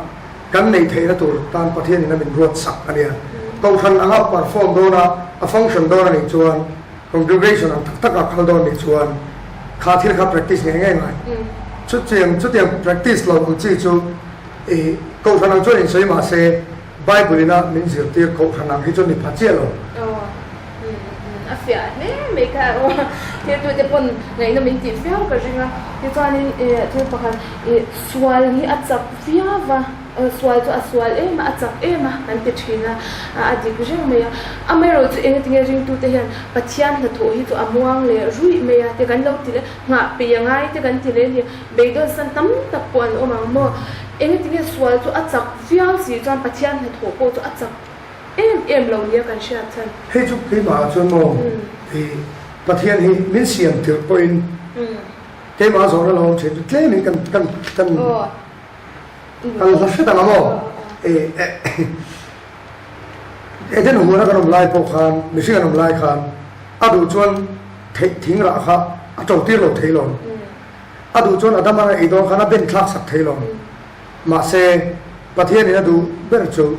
kan neih theihna tur tan Pathianin a min ruat sak a nia. Kohhran anga perform dawn a, a function dawn a nih chuan, congregation ang tak tak a kal dawn nih chuan kha thil kha practice ngei ngei ngai. Chutiang chutiang practice lo ang chi chu i kohhran ang chuan insawi mah se Bible ina min zirtir kohhran ang hi chu ni pha chiah lo. A fiah hle mai kha aw. Thiltute pawn ngaihna min tih viau ka ring a. Tichuanin thil pakhat i sual hi a chak viau va. Sual chu a sual em a, a chak em a kan ti thin a, a dik reng mai a. Amaherawhchu chu engtinge ringtute hian Pathian hnathawh hi chu a muang leh ruih mai a ti kan lo ti leh, nghah peih a ngai te kan ti leh a ni. Beidawnsan tam tak pawh an awm ang maw? Engtinge sual chu a chak viau si chuan Pathian hnathawh pawh chu a chak em em lo nia kan hriat chhan. Hei chu keimah ah chuan maw i Pathian hi min siam tirh pawhin keimah zawhna lo awm thin chu tlemin kan kan kan Kan hla hret ang a maw? Eden huana kan awm lai pawh khan, mihring an awm lai khan a duh chuan theih thing rah kha a to tir lo thei lo. A duh chuan Adama a ei dawn khan a ben thlak sak thei lo. Mahse, Pathianin a duh ber chu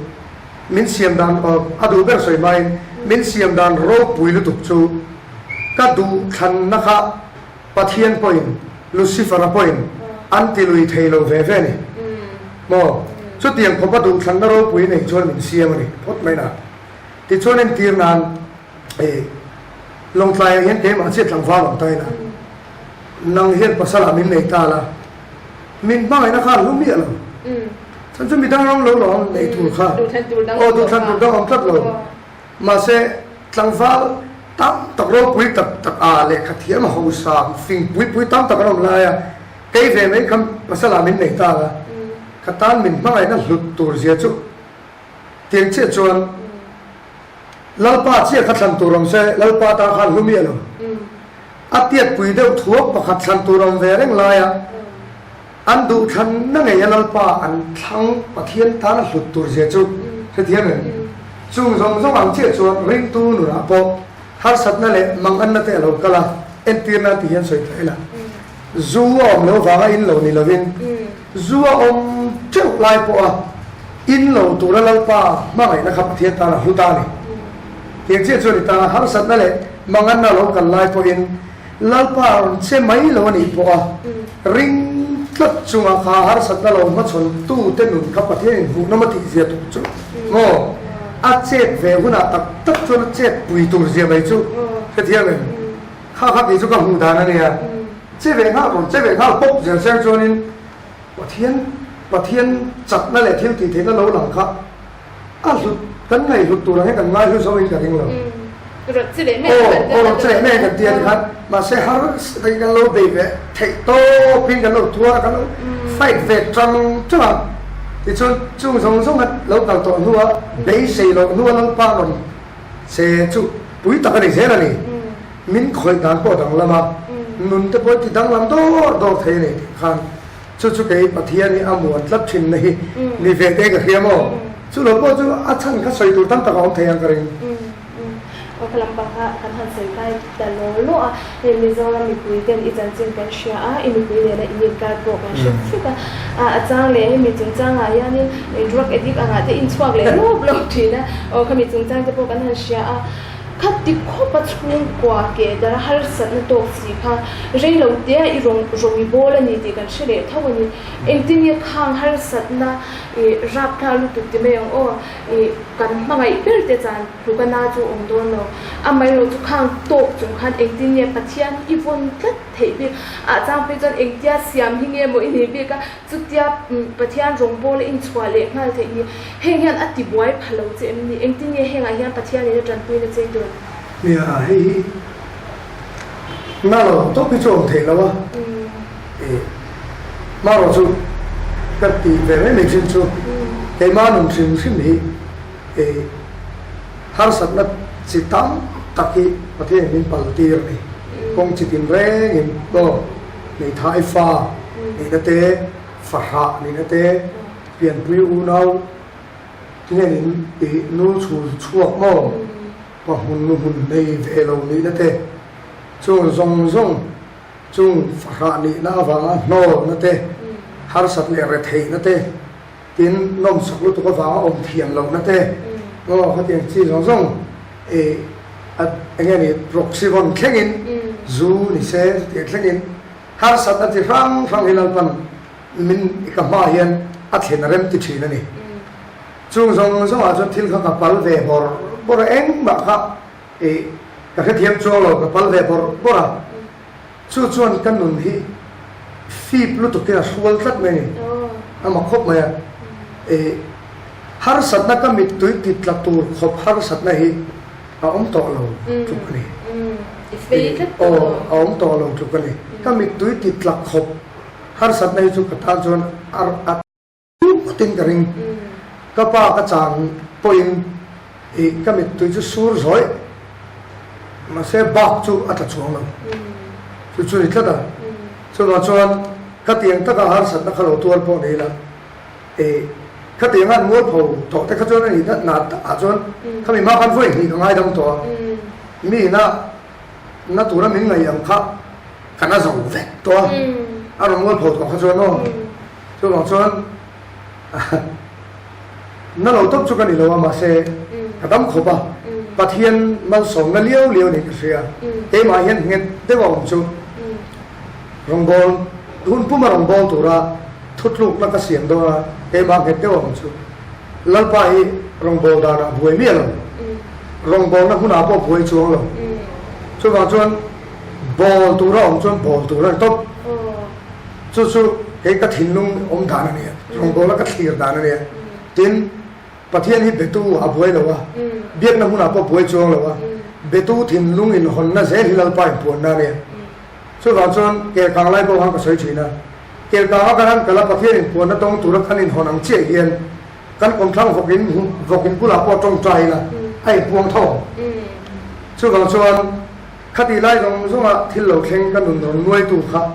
min siam dan, a duh ber sawi hmain min siam dan ropui lutuk chu ka duh thlanna kha Pathian pawhin Lucifer-a pawhin an ti lui thei lo ve ve a ni. Maw? Chutiang khawpa duhthlanna ropui nei chuan min siam a ni phawt mai na. Tichuan entir nan i Lawngtlaiah hian keimah chiah tlangval awm ta ila, nang hian pasalah min nei ta la, min hmangaihna kha a hlu miah lo. Chuan chu midang ram lo lawm nei tur kha, aw duhthlan tur dang awm tlat lo. Mahse, tlangval tam tak ropui tak tak a lehkha thiam hausa fing pui pui tam tak an awm lai a, kei ve mai kha pasala min nei ta a, ka tan min hmangaihna hlut tur zia chu tiang chiah chuan Lalpa chiah kha thlan tur awm se, Lalpa tan khan hlu miah lo. A tiatpui deuh thuak pakhat thlan tur awm ve reng lai a, An duhthlanna ngei a Lalpa an thlang Pathian tana hlut tur zia chu hrethiam em? Chung zawng zawng ang chiah chuan ringtu nunah pawh harsatna leh manganna te a lo kal a, entirna ti hian sawi ta ila. Zu a awm lo vanga in lo ni lovin zu a awm teuh. teuh lai pawha in lo tura Lalpa hmangaihna kha Pathian tan a hlu ta a ni. Tiang chiah chuan i tana harsatna leh manganna a lo kal lai pawhin Lalpa a rawn che mai lo a nih pawha ring tlat chunga kha harsatna lo hmachhawn tute nun kha Pathianin hmuhnawm a tih zia tur chu maw a chet ve hunah tak tak chuan a chet pui tur zia mai chu hrethiam em? Kha kha tih chu ka hmuh dan a nia. Che ve nghal rawn che ve nghal pawp zel seng chuanin Pathian Pathian chakna leh thil tih theihna lo lang kha a hlut kan ngaihhlut tur ang hi kan ngaihlu zo in ka ring lo. Aw rawn che leh mai kan ti a tikhan mahse harsa takin kan lo bei ve theih tawpin kan lo tuar a kan lo fight ve tang tang a tichuan chung zawng zawng a lo kal tawh hnua beisei loh hnua Lalpa rawn che chu pui tak a ni zel a ni. Min khawih dan pawh danglam a, nun te pawh ti danglam dawr dawr thei a ni tih khan chu chu kei Pathian hi a muan tlat thin na hi ni ve te ka hria maw? Chu lo pawh chu a chhan kha sawi tur tam tak a awm thei ang ka ring. Aw ka lampang kha kan han sawi kai ta law law a, hei Mizoram mipui ten i chanchin kan hria a, i mipui nena in inkar pawh kan hre fek a, a chang leh hemi chungchangah hianin drug addict angah te inchhuak leh lawp lawp thin a, aw khami chungchang te pawh kan han hria a. Khati khawpa chhungkua ke dara harsatna tawk si kha rei lo tea i rawn rawi bawl a ni tih kan hre leh tho a ni. Engtin nge khang harsatna i rapthlak lutuk ti mai ang aw, i kan hmangaih ber te chuan tluka na chu awm dawn lo. Amaherawh chu khang tawk chung khan engtin nge Pathian i vawn tlat theih bik? Ah chang phei chuan engtia siam hi nge maw i nih bik a? Chutia Pathian rawngbawl a inchhuah leh nghal theih ni, heng hian a ti buai pha lo che em ni? Engtin nge hengah hian Pathianin a tanpuina chei dawn? Nia, hei hi na lo tawp hi chu awm theih lo a, ih hmarawh chu ka tih ve mai mai thin chu keimah nun hrim hrim hi ih harsatna chi tam tak hi Pathianin min pal tir a ni, kawng chi tin rengin aw. Hmeithai fa nihna te, fahrah nihna te, pianpui unau hnenin tih nu chhul chhuak maw, pa hmun nu hmun nei ve lo nihna te, chung zawng zawng chung fahrah nihna avanga hnawlna te, harsat leh retheihna te, tin nawmsak lutuk avanga awm thiam lohna te, aw khatiang chi zawng zawng ih a eng nge ni proxy vawn thlengin zu ni se chutiang thlengin harsatna chi hrang hrang hi Lalpan min ka hmaah hian a thlen a rem ti thin a ni. Chung zawng zawngah chuan thil kha ka pal ve bawrh bawrh a, engmah kha ih ka hrethiam chuang lo ka pal ve bawrh bawrh a. Chu chuan ka nun hi fip lutukin a hrual tlat mai a ni. A mak khawp mai a. Ih, harsatna ka mittui ti tla tur khawp harsatna hi a awm tawh lo tluk a ni. Ih, aw, a awm tawh lo tluk a ni. Ka mittui ti tla khawp harsatna hi chu ka tan chuan a. Tin ka ring. Ka pa ka chan pawhin ih ka mittui chu sur zawih mahse bak chu a tla chuang lo. Chu chu ni tlat a. Chuvang chuan khatiang taka harsatna kha lo tuar pawh ni ila ih khatiang an mualpho tawh te kha chuan a nih na na takah chuan khami hma khan vawi hnih ka ngaidam tawh a. Mi ina na tura min ngaih ang kha ka na zo vek tawh a. A rawn mualpho tawh kha chuan aw. Chuvang chuan na lo tawp chu ka ni lo a, mahse ka dam khawp a, Pathian malsawmna liau liau niin ka hria. Keimah hian nghet deuh a awm chu rawngbâwl, hun puma rawngbâwl tura thutlukna ka siam dawn a, keimah nghet deuh a awm chu Lalpa hi rawngbâwl danah buai miah lo, rawngbâwlna hmunah pawh buai chuang lo. Chuvang chuan bâwl tura awm chuan bâwl tur a ni tawp. Chu chu kei ka thinlung awm dan a nia, rawngbawla ka thlir dan a nia. Tin, Pathian hi betu a buai lo a, biakna hmunah pawh buai chuang lo a, betu thinlung inhawnna zel hi Lalpa inpuanna a nia. Chuvang chuan kelkang lai pawh khan ka sawi thin a, kelkanga kan han kal a Pathian inpuanna tawng tura kan inhawn ang chiah hian kan kawmthlang vawkin vawkin bulah pawh tawngtai ila a inpuang tho ang. Chuvang chuan khatih lai zawng zawnga thil lo thleng ka nun rawn nuaitu kha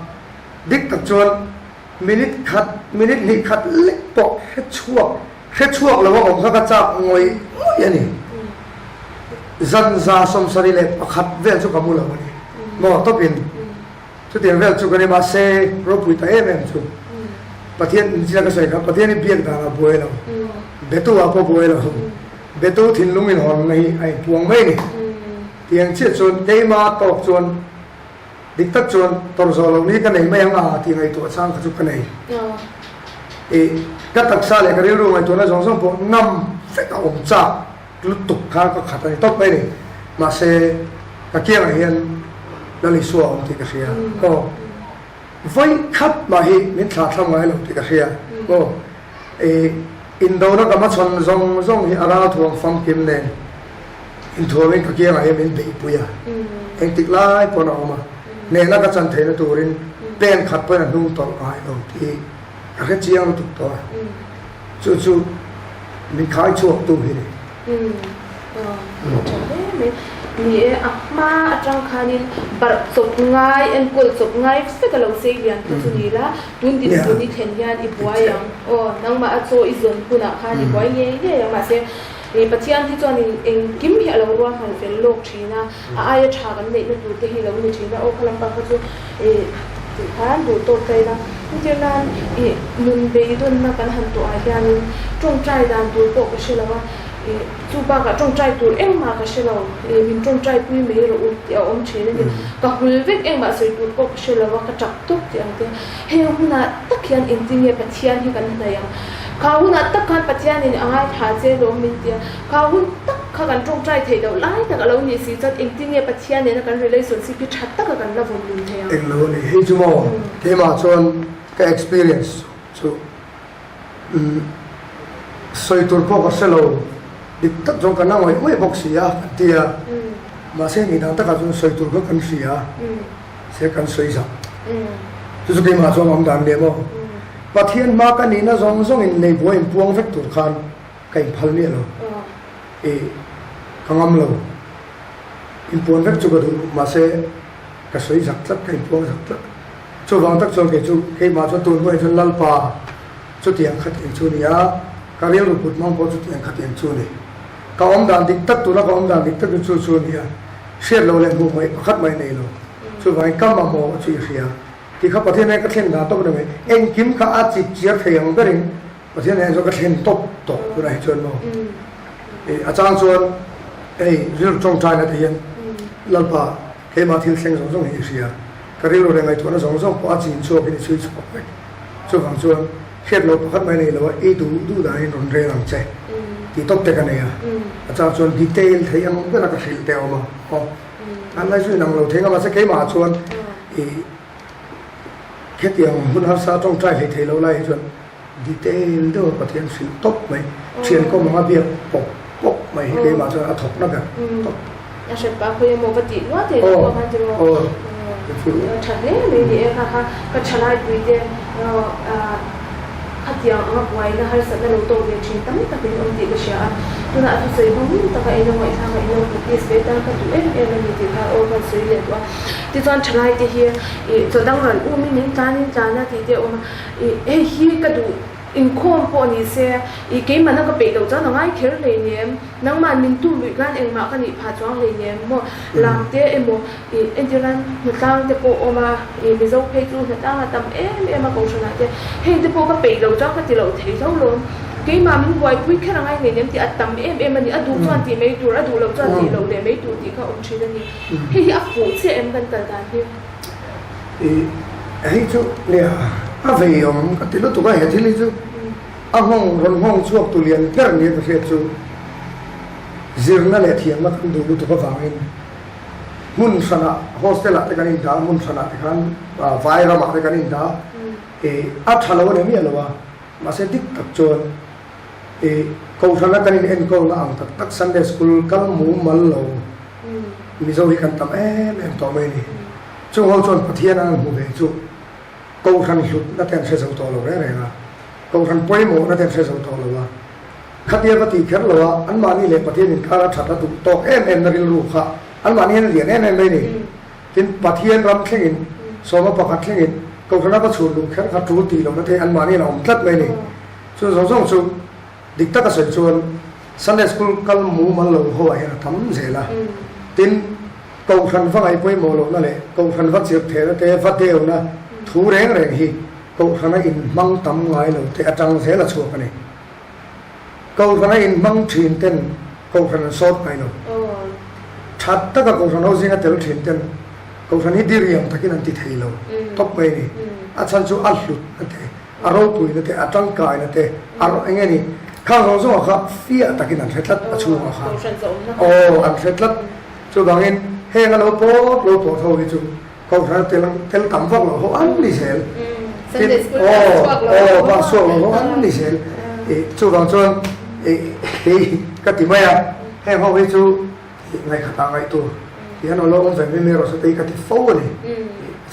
Dik tak chuan minute khat, minute hnih khat lek pawh hre chhuak, hre chhuak lo a awm kha ka chak ngawih ngawih a ni. Zan 71 vel chu ka mu lo a ni. Maw tawpin chutiang vel chu ka ni mahse ropui ta em em chu. Pathian inzia ka sawi kha Pathian hi biak danah buai lo, betu ah pawh buai lo, betu thinlung inhawnna hi a inpuang mai a ni. Tiang chiah chuan keima tawk chuan dik tak chuan tawrh zawh loh ni ka nei mai ang a tih ngaihtuah chang kha chu ka nei. Ih ka taksa leh ka rilru ngaihtuahna zawng zawng pawh ngam vek a awm chak lutuk kha ka khat a ni tawp mai a ni. Mahse ka kiangah hian Lal Isua a awm tih ka hria. Aw. Vawi khat mah hi min thlah thlam ngai lo tih ka hria maw? I indona ka hmachhawn zawng zawng hi a ralthuam famkim nen inthuamin ka kiangah hian min beihpui a, engtik lai pawn a awm a, hnehna ka chan theihna turin pen khat pawhin a hnung tawlh ngai lo tih hi ka hre chiang lutuk tawh a, chu chu min khai chhuaktu hi ni. Umm a tha hle mai. Ni e, a hma atang khanin barh chawp ngai, enkawl chawp ngai vek a lo sei lian kha chu ni la, tun dinhmun i thlen hian i buai ang. Aw, nangmah a chaw i zawn hunah khan i buai ngei ngei ang. Mahse, Pathian hi chuanin engkim hi a lo ruahman fel lawk thin a, a aia tha kan neihna tur te hi lo ni thin a, aw kha lampang kha chu tih khan duh tawk ta ila. Entir nan ih nun beidawnna kan han tuah ah hianin tawngtai dan tur pawh ka hre lo a, ih chu bakah tawngtai tur engmah ka hre lo, ih min tawngtai pui mai rawh u tih a awm thin a ni. Ka hul vek engmah sawi tur pawh ka hre lo a, ka tap tawp tih ang te. Heng hunah tak hian engtin nge Pathian hi kan hnaih ang? Kha hunah tak khan Pathianin a ngaithla che lawm min ti a, Kha hun tak kha kan tawngtai theih loh lai tak a lo nih si chuan engtin nge Pathian nena kan relationship hi tha taka kan la vawn dun thei ang? Eng lo a ni. Hei chu maw keimah chuan ka experience chu sawi tur pawh ka hre lo, dik tak chuan ka na ngawih ngawih bawk si a kan ti a, mahse ni dang takah chuan sawi tur kha kan hria a, se kan sawi zak. Chu chu keimah chuan awm dan leh maw Pathian hma ka nihna zawng zawngin nei buai inpuang vek tur khan Ka inphal miah lo. I ka ngam lo. Inpuan vek chu ka duh, mahse ka sawi zak tlat, ka inpuang zak tlat. Chuvang tak chuan kei chu keimah chuan tun hnuaiah chuan Lalpa chutiang khatiang chu a ni a, ka rilru put hmang pawh chutiang khatiang chu a ni. Ka awm dan dik tak tuna ka awm dan dik tak chu chu chu a ni a, hriat loh leh hmuh hmaih pakhat mai nei lo. Chuvangin ka mamawh chu i hria. Ti kha Pathian hian ka thlen dan tawp a ni mai. Engkim kha a chip chiar thei ang berin Pathian hian chuan ka thlen tawp tawh tunah hi chuan maw ih a chang chuan hei rilru tawngtaina te hian Lalpa keimah thil thleng zawng zawng hi i hria ka rilru leh ngaihtuahna zawng zawng pawh a chin chhuakin i chhui chhuak vek chuvang chuan hriat loh pakhat mai nei lo a i duh duh danin rawn rel ang che tih tawp te ka nei a a chang chuan detail thei ang bera ka hrilh te a awm a aw an lai chu inang lo thei nga mahse keimah chuan ih Hetiang hun harsa tawngtai hlei thei lo lai hi chuan detail deuha Pathian hrilh tawp mai, thian kawm anga biak pawp pawp mai hi keimah chuan a thawk na ber tawp. A hret pah khawi emaw va tih luat thei lo pawh khan tiraw tha hle mai ni e kha kha ka thalai pui te Khatiang anga buaina harsatna lo tawk ve thin tam takin awm tih ka hria a, tunah a thusawi hmang ngun taka ilo ngaihthlak a ilo practice ve tan ka duh em em a ni tih kha aw kan sawi leh duh a. Tichuan thalaite hi ih chaw dang ral umin in tlan in tlan a tih te a awm a, ih hei hi ka duh inkhawm pawh ni se ih keimahna ka peih loh chuan a ngai kher hleinem, nangmah min tur luih khan engmah ka nih phah chuang hleinem maw lam te emaw Ih entirnan hnatlang te pawh awm a, ih Mizo phei chu hnatlang a tam em em a Kohhranah te heng te pawh ka peih lo chuan ka ti loh thei hlo lawm. Keimah min buaipui kher angai ngei nem tih a tam em em a ni, a duh chuan tih mai tur, a duh loh chuan tih loh leh mai tur tih kha a awm thin a ni. Hei hi a fuh chiah em kan kal dan hi? Ih hei chu nia a vei awm ka ti lutuk a, he thil hi chu a nghawng rawn nghawng chhuak tu lian ber nia ka hriat chu zirna leh thiamna kan duh lutuk avangin Hmun hranah hostel ah te kan indah a, hmun hranah te khan vai ramah te kan indah a, ih a tha lo a ni miah lo a, mahse dik tak chuan ih kohhrana kan in enkawlna ang tak tak Sunday school kal mumal lo Mizo hi kan tam em em tawh mai a ni. Chung ho chuan Pathian an hmu ve chu kohhran hlutna te an hre zo tawh lo reng reng a, kohhran pawimawhna te an hre zo tawh lo a. Khatia va tih kher lo a, anmahni leh Pathian inkar a that a duh tawk em em na rilru kha anmahni hian a lian em em mai a ni. Tin, Pathian ram thlengin, sawma pakhat thlengin, Kohhrana va chhun luh kher kha tul tih lohna te anmahni hian a awm tlat mai a ni. Chu zawng zawng chu dik taka sawi chuan Sunday School kal mumal lo ho ah hian a tam zel a. Tin, Kohhran va ngaih pawimawh lohna leh Kohhran va chirh thehna te va deuhna thu reng reng hi. Kohhrana inhmang tam ngai lo te atang zel a chhuak a ni. Kohhrana inhmang thin ten Kohhran an sawt ngai lo. That taka Kohhran ho zinga tel thin ten Kohhran hi diriam takin an ti thei lo tawp mai a ni. A chhan chu a hlutna te, a ropuina te, a tangkaina te, a eng nge ni, khang zawng zawngah kha fiah takin an hre tlat a chhungah khan. Aw, an hre tlat. Chuvangin heng a lo pawt lo pawt ho hi chu Kohhran tel tel tam vak lo ho an ni zel. Tin, aw, aw, bak chhuak lo ho an ni zel. I chuvang chuan i kei ka ti mai a, heng ho hi chu i ngaihkhatah ngaih tur ti hian aw lo awm ve mai mai rawh se tei ka ti fo a ni. I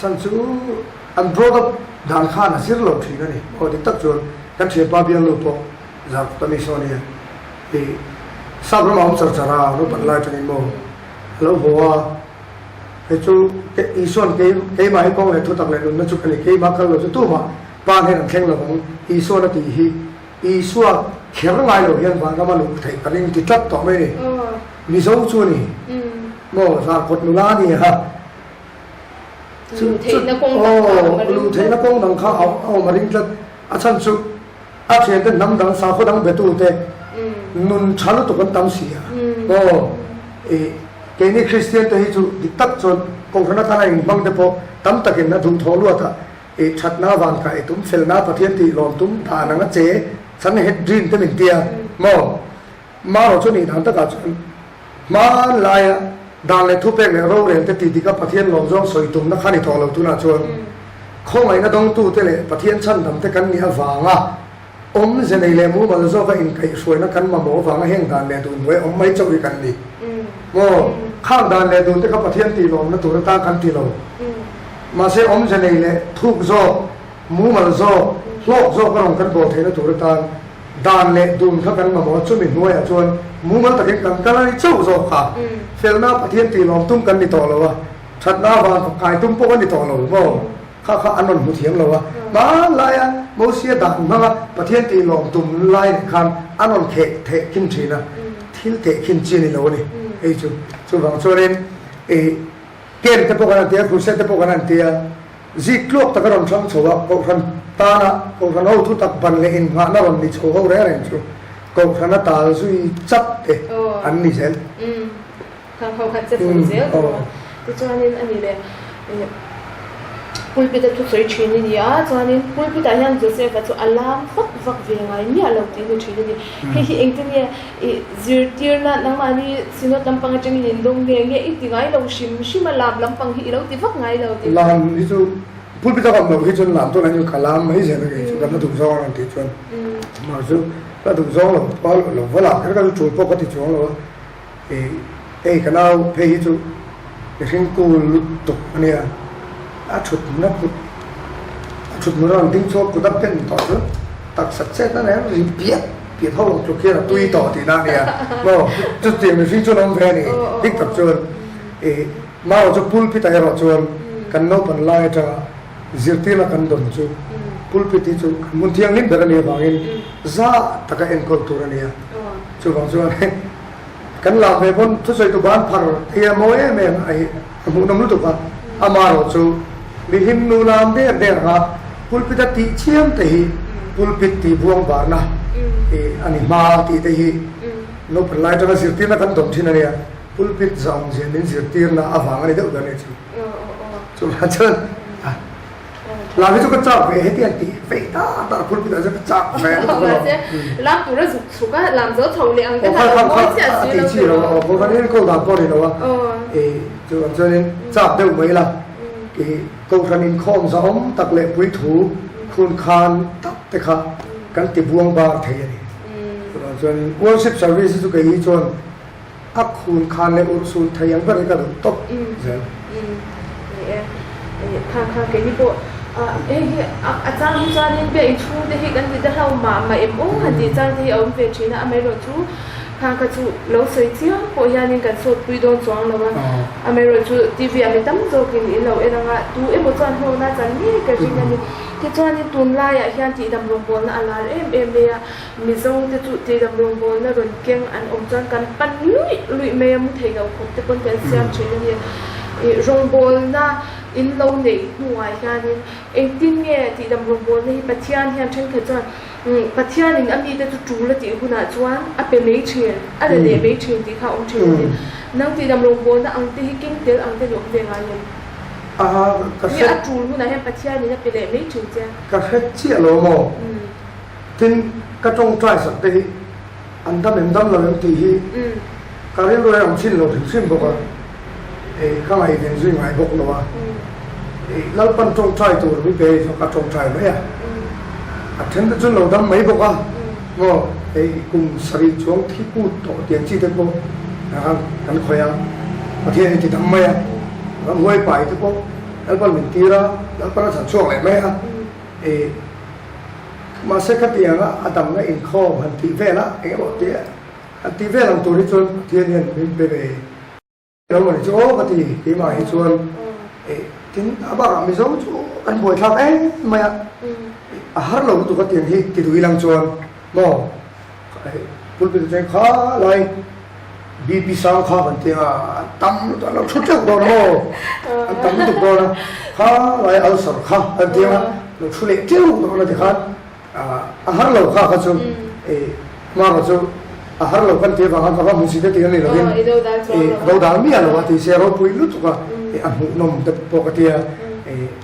chhan chu an brought up dan khan a zir lo thin a ni. Aw dik tak chuan kan thianpa bialnu pawh Zarkawt ami saw ania. I sap ramah awm char char a, naupan lai atangin maw a lo haw a. Hei chu Isua'n kei keimah hi kawng leh thutak leh nunna chu ka ni, keimah kal lo chu tumah Pa hnen an thleng lo vang, Isua'n a tih hi Isua kher ngai lo hian vanrama luh theih ka ring ti tlat tawh mai ni. Mizo chu a ni maw Zarkawt nula a ni a, Luh theihna kawng dang kha a awm a ring tlat. Luh theihna kawng dang kha a awm a ring tlat. A chhan chu A thiante hnam dang sakhaw dang betute nun tha lutuk an tam si a. Aw, i keini Kristian te hi chu dik tak chuan Kohhran atana inhmang te pawh tam takin a duhthawh luat a, i thatna van kai tum, felna Pathian tih lawm tum dan anga che chan het dream te min tia maw? Marawh chu nih dan takah chuan hmanlaia dan leh thupek leh rorel te tih dika Pathian lawm zawng sawi tumna kha ni tawh lo tunah chuan khawngaihna dawngtute leh Pathian chhandam te kan nih avanga awmze nei leh mumal zawka inkaihhruaina kan mamawh avanga heng dan leh dun hnuai awm mai chauh hi kan ni maw? Khang dan leh dun te kha Pathian tih lawmna tur atan kan ti lo. Mahse awmze nei leh thuk zawk, mumal zawk, hlawk zawk a rawn kan bawl theihna tur atan Dan leh dun kha kan mamawh a, chumi hnuaiah chuan mumal takin kan kal a ni chauh zawk kha. Felna Pathian tih lawm tum kan ni tawh lo a, thatna avang kai tum pawh kan ni tawh lo maw? Kha kha an rawn hmu thiam lo a. Hmanlaia Mosia dan hmanga Pathian tih lawm tum lai nen khan an rawn kheh theh khin thin a, thil theh khin chi a ni lo a ni hei chu. Chuvang chuanin i camp te pawh kan han ti a, crusade te pawh kan han ti a, Zik tluak tak a rawn hrang chho a, Kohhran tana Kohhran ho thutak ban leh innghahna rawn ni chho ho reng reng chu Kohhran a tal zui chat te an ni zel. Umm, khang ho khan che fuh zel tawh a. Tichuanin a ni leh pulpit a thusawi thin a ni a, chuanin pulpit ah hian Joseph-a chu a lam vak vak ve ngai miah lo tih a ni thin a ni. Hei hi engtin nge i zirtirna nangmahni Synod lampang atangin in dawng nge nge i ti ngai lo hrim hrim a, lam lampang hi i lo ti vak ngai lo tih. Lam hi chu pulpit a awm loh hi chuan lam chuan an in kha lam mai zel a kei chu kan la duh zawng a rawn tih chuan mah chu ka duh zawng lo pal lo va lam kher ka chu tul pawh ka ti chuang lo a i hei ka nau phei hi chu mihring kul lutuk a nia a thut na kut a thut hmun a rawn ding chhuak kut a pen tawh chu taksa chet a nei a ri piat Pian ho ang tluk hian a tui tawh tihna a nia maw? Chutiang mihring chuan awm ve a ni. Dik tak chuan i Mao chu pulpit ah erawh chuan kan naupan lai atanga zirtirna kan dawn chu pulpit hi chu kan hmun thianghlim ber a nih avangin za taka enkawl tur a ni a. Chuvang chuan kan lak ve pawn thusawi tu ban phar hi a mawi em em a i a hmuhnawm lutuk a. Amaherawh chu mihlim nu lam der der anga pulpit a tih chiam te hi pulpit tih buang barna i a ni hma tih te hi naupang lai atanga zirtirna kan dawm thin a nia. Pulpit zawng zia min zirtirna avang a ni deuh ber a ni chu. Chuvang chuan lam hi chu ka chak ve heti an tih feih ta ta pulpit ah chuan ka chak ve lutuk a lawm. Lam tur a zuk chhuk a, lam zo chho leh ang te kha lo mawi chiah si lo te lo. Aw khaw khan enkawl dan pawh a ni lo a, chuvang chuanin chak deuh mai la i Kohhran inkhawm zahawm tak leh puithu khun khan tak te kha kan ti buang bar thei a ni. Chuvang chuanin worship service hi chu kei hi chuan A khun khan leh urh sun thei ang ber hi ka duh tawp zel. Umm ni e, kha kha keini pawh hei hi a chang hi chuanin biak inchhung te hi kan ti ta hlau mah mah em aw han tih chang te hi a awm ve thin a, amaherawh chu kha kha chu lo sawi chiang pawh hianin kan sawt pui dawn chuang lo a, amaherawh chu TV ah mi tam zawkin in lo en anga tu emaw chuan hlawkna chan ngei ka ring a ni. Tichuanin tunlaiah hian tihdam rawngbawlna a lar em em mai a. Mizo te chu tihdam rawngbawlna rawn keng an awm chuan kan pan luih luih mai a, mu thei lo khawp te pawn kan siam thin a ni. Ih rawngbawlna in lo neih hnuah hianin engtin nge tihdam rawngbawlna hi Pathian hian thenkhat chuan Pathianin a mite chu tul a tih hunah chuan a pe mai thin, a la leh mai thin tih kha a awm thin a ni. Nang tihdam rawngbawlna ang te hi keng tel ang te ni awm ve ngai em? Nge a tul hunah hian Pathianin a pe leh mai thin che? Ka hre chiah lo maw? Tin, ka tawngtai sak te hi an dam em dam lo em tih hi ka rilru a awm thin lo hrim hrim bawk a, ka ngaihven zui ngai bawk lo a, Lalpan tawngtai tur mi pe hi chu ka tawngtai mai a, a then te chu lo dam mai bawk a, maw hei kum sarih chuang thi kut tawh tiang chi te pawh kan khawih a, Pathian hi ti dam mai a, ramhuai pai te pawh Lalpan min tir a, Lalpan a chhan chhuak leh mai a. Mahse khatianga a damna inkhawm han tih vel a, eng emaw tih han tih vel ang tur hi chuan Pathian hian min pe ve lo a ni chu aw ka ti keimah hi chuan tin a bakah Mizo chu kan buaithlak em mai a, a har lo lutuk a tiang hi ti duh ilang chuan maw. Pulpit atang kha lai BP sang kha kan ti a, an tam lutuk an lo thu teuh dawn a maw, an tam lutuk dawn a, kha lai ulcer kha kan ti a, lo thu leh teuh dawn a tikhan a har lo kha kha chu hmara chu a har lo kan ti avanga ka va hmu si te tih a ni lovin a do dal miah lo a ti se ropui lutuk a, a hmuhnawm te pawh ka tia,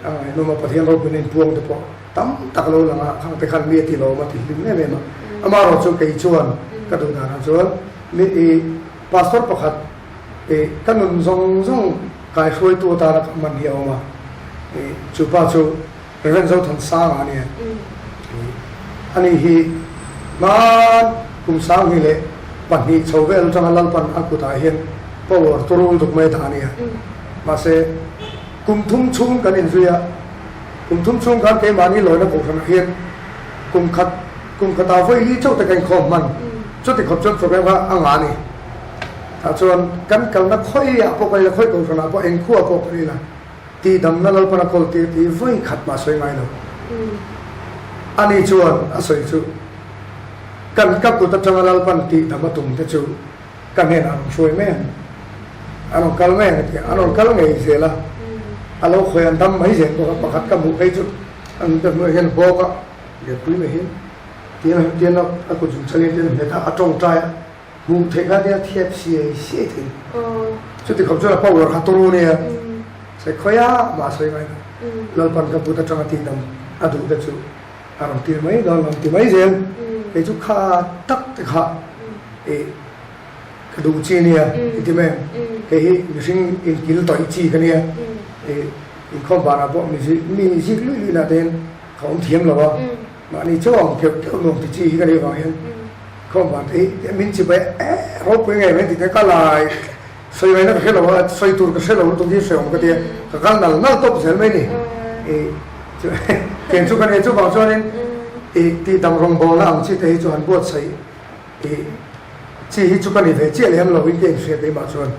a ngaihnawm a Pathian ropuina inpuang te pawh. Tam tak lo lang a, khang te khan mi a ti lawm a ti hlim em em a. Amaherawh chu kei chuan ka duh danah chuan mi i pastor pakhat i ka nun zawng zawng kaihruaitu atana ka hman hi a awm a, i chu pa chu Rev. Zothansanga a ni a. Ani hi hman kum 2002 chho vel atanga Lalpan a kutah hian power turu lutuk mai dah a ni a. Mahse kum thum chhung kan inzui a. Kum thum chhung khan keimahni lawina kohhranah hian kum khat kum khatah vawi li chauh te ka inkhawm hman. Chuti khawp chuan program kha a ngah a ni. Tah chuan kan kalna khawiah pawh kan ila, khawi kohhranah pawh engkhuah pawh kan ila tihdamna Lalpan a kawl tir tih vawi khat mah a sawi ngai lo. Ani chuan a sawi chu kan ka kut atanga Lalpan tihdam a tum te chu Ka hnenah an rawn hruai mai ang, an rawn kal mai ang a ti a, an rawn kal ngei zel a, a lo khawi an dam mai zel bawk a, pakhat ka hmuh phei chu an ka hnuaiah hian a bawk a, lianpui mai hian tian tian a kut zum chal hian tian a hmet a, a tawngtai a, hmuh theih kha nia thiat siai siai thei chuti khawp chuan a power kha turu nia sawi khawi a mah a sawi ngai lo, Lalpan ka but atanga tihdam a duh te chu. A rawn tir mai dawn lo ti mai zel. Kei chu kha tak te kha i ka duh chi nia i ti mai ang. Kei hi mihring inkil tawih chi ka nia. I inkhawm banah pawh mi zik mi zik luih luih lah te hian ka awm thiam lo a. Mahni chaw ang keuh keuh nuam ti chi hi ka nih avang hian inkhawm ban te hi min chi pai eh ropui ngei mai ti te ka lai sawi ngaihna ka hre lo a, sawi tur ka hre lo lutuk hi hrehawm ka ti a, ka kal nal nal tawp zel mai ni. I Tiang chu ka nia chuvang chuanin i tihdam rawngbawlna ang chi te hi chu han buatsaih i chi hi chu ka ni ve chiah lem lo in ka inhria keimah chuan.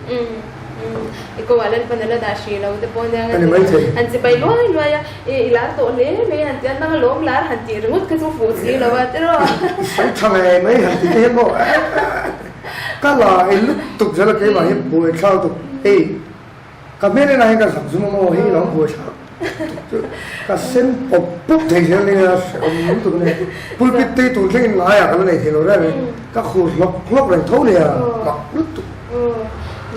I ko ah Lalpan a la dah hrih lo te pawh nia Ka ni maithei. Han chipai luai luai a, i lar tawh hle mai han tia nang alawm lar han tih ringawt kha chu fuh si lo a tiraw. I sawi tha ngei mai han tih te hian maw ka la i lutuk zel a keimah hi buaithlak lutuk hei. Ka hmel enah hian ka zak zum a maw hei lo buai thlak chu ka sen pawp pawp thei zel nia hrehawm lutuk ania pulpit te hi tun thlengin ngaiah ka la nei thei lo reng reng ka khur hlawk hlawk reng tho nia mak lutuk.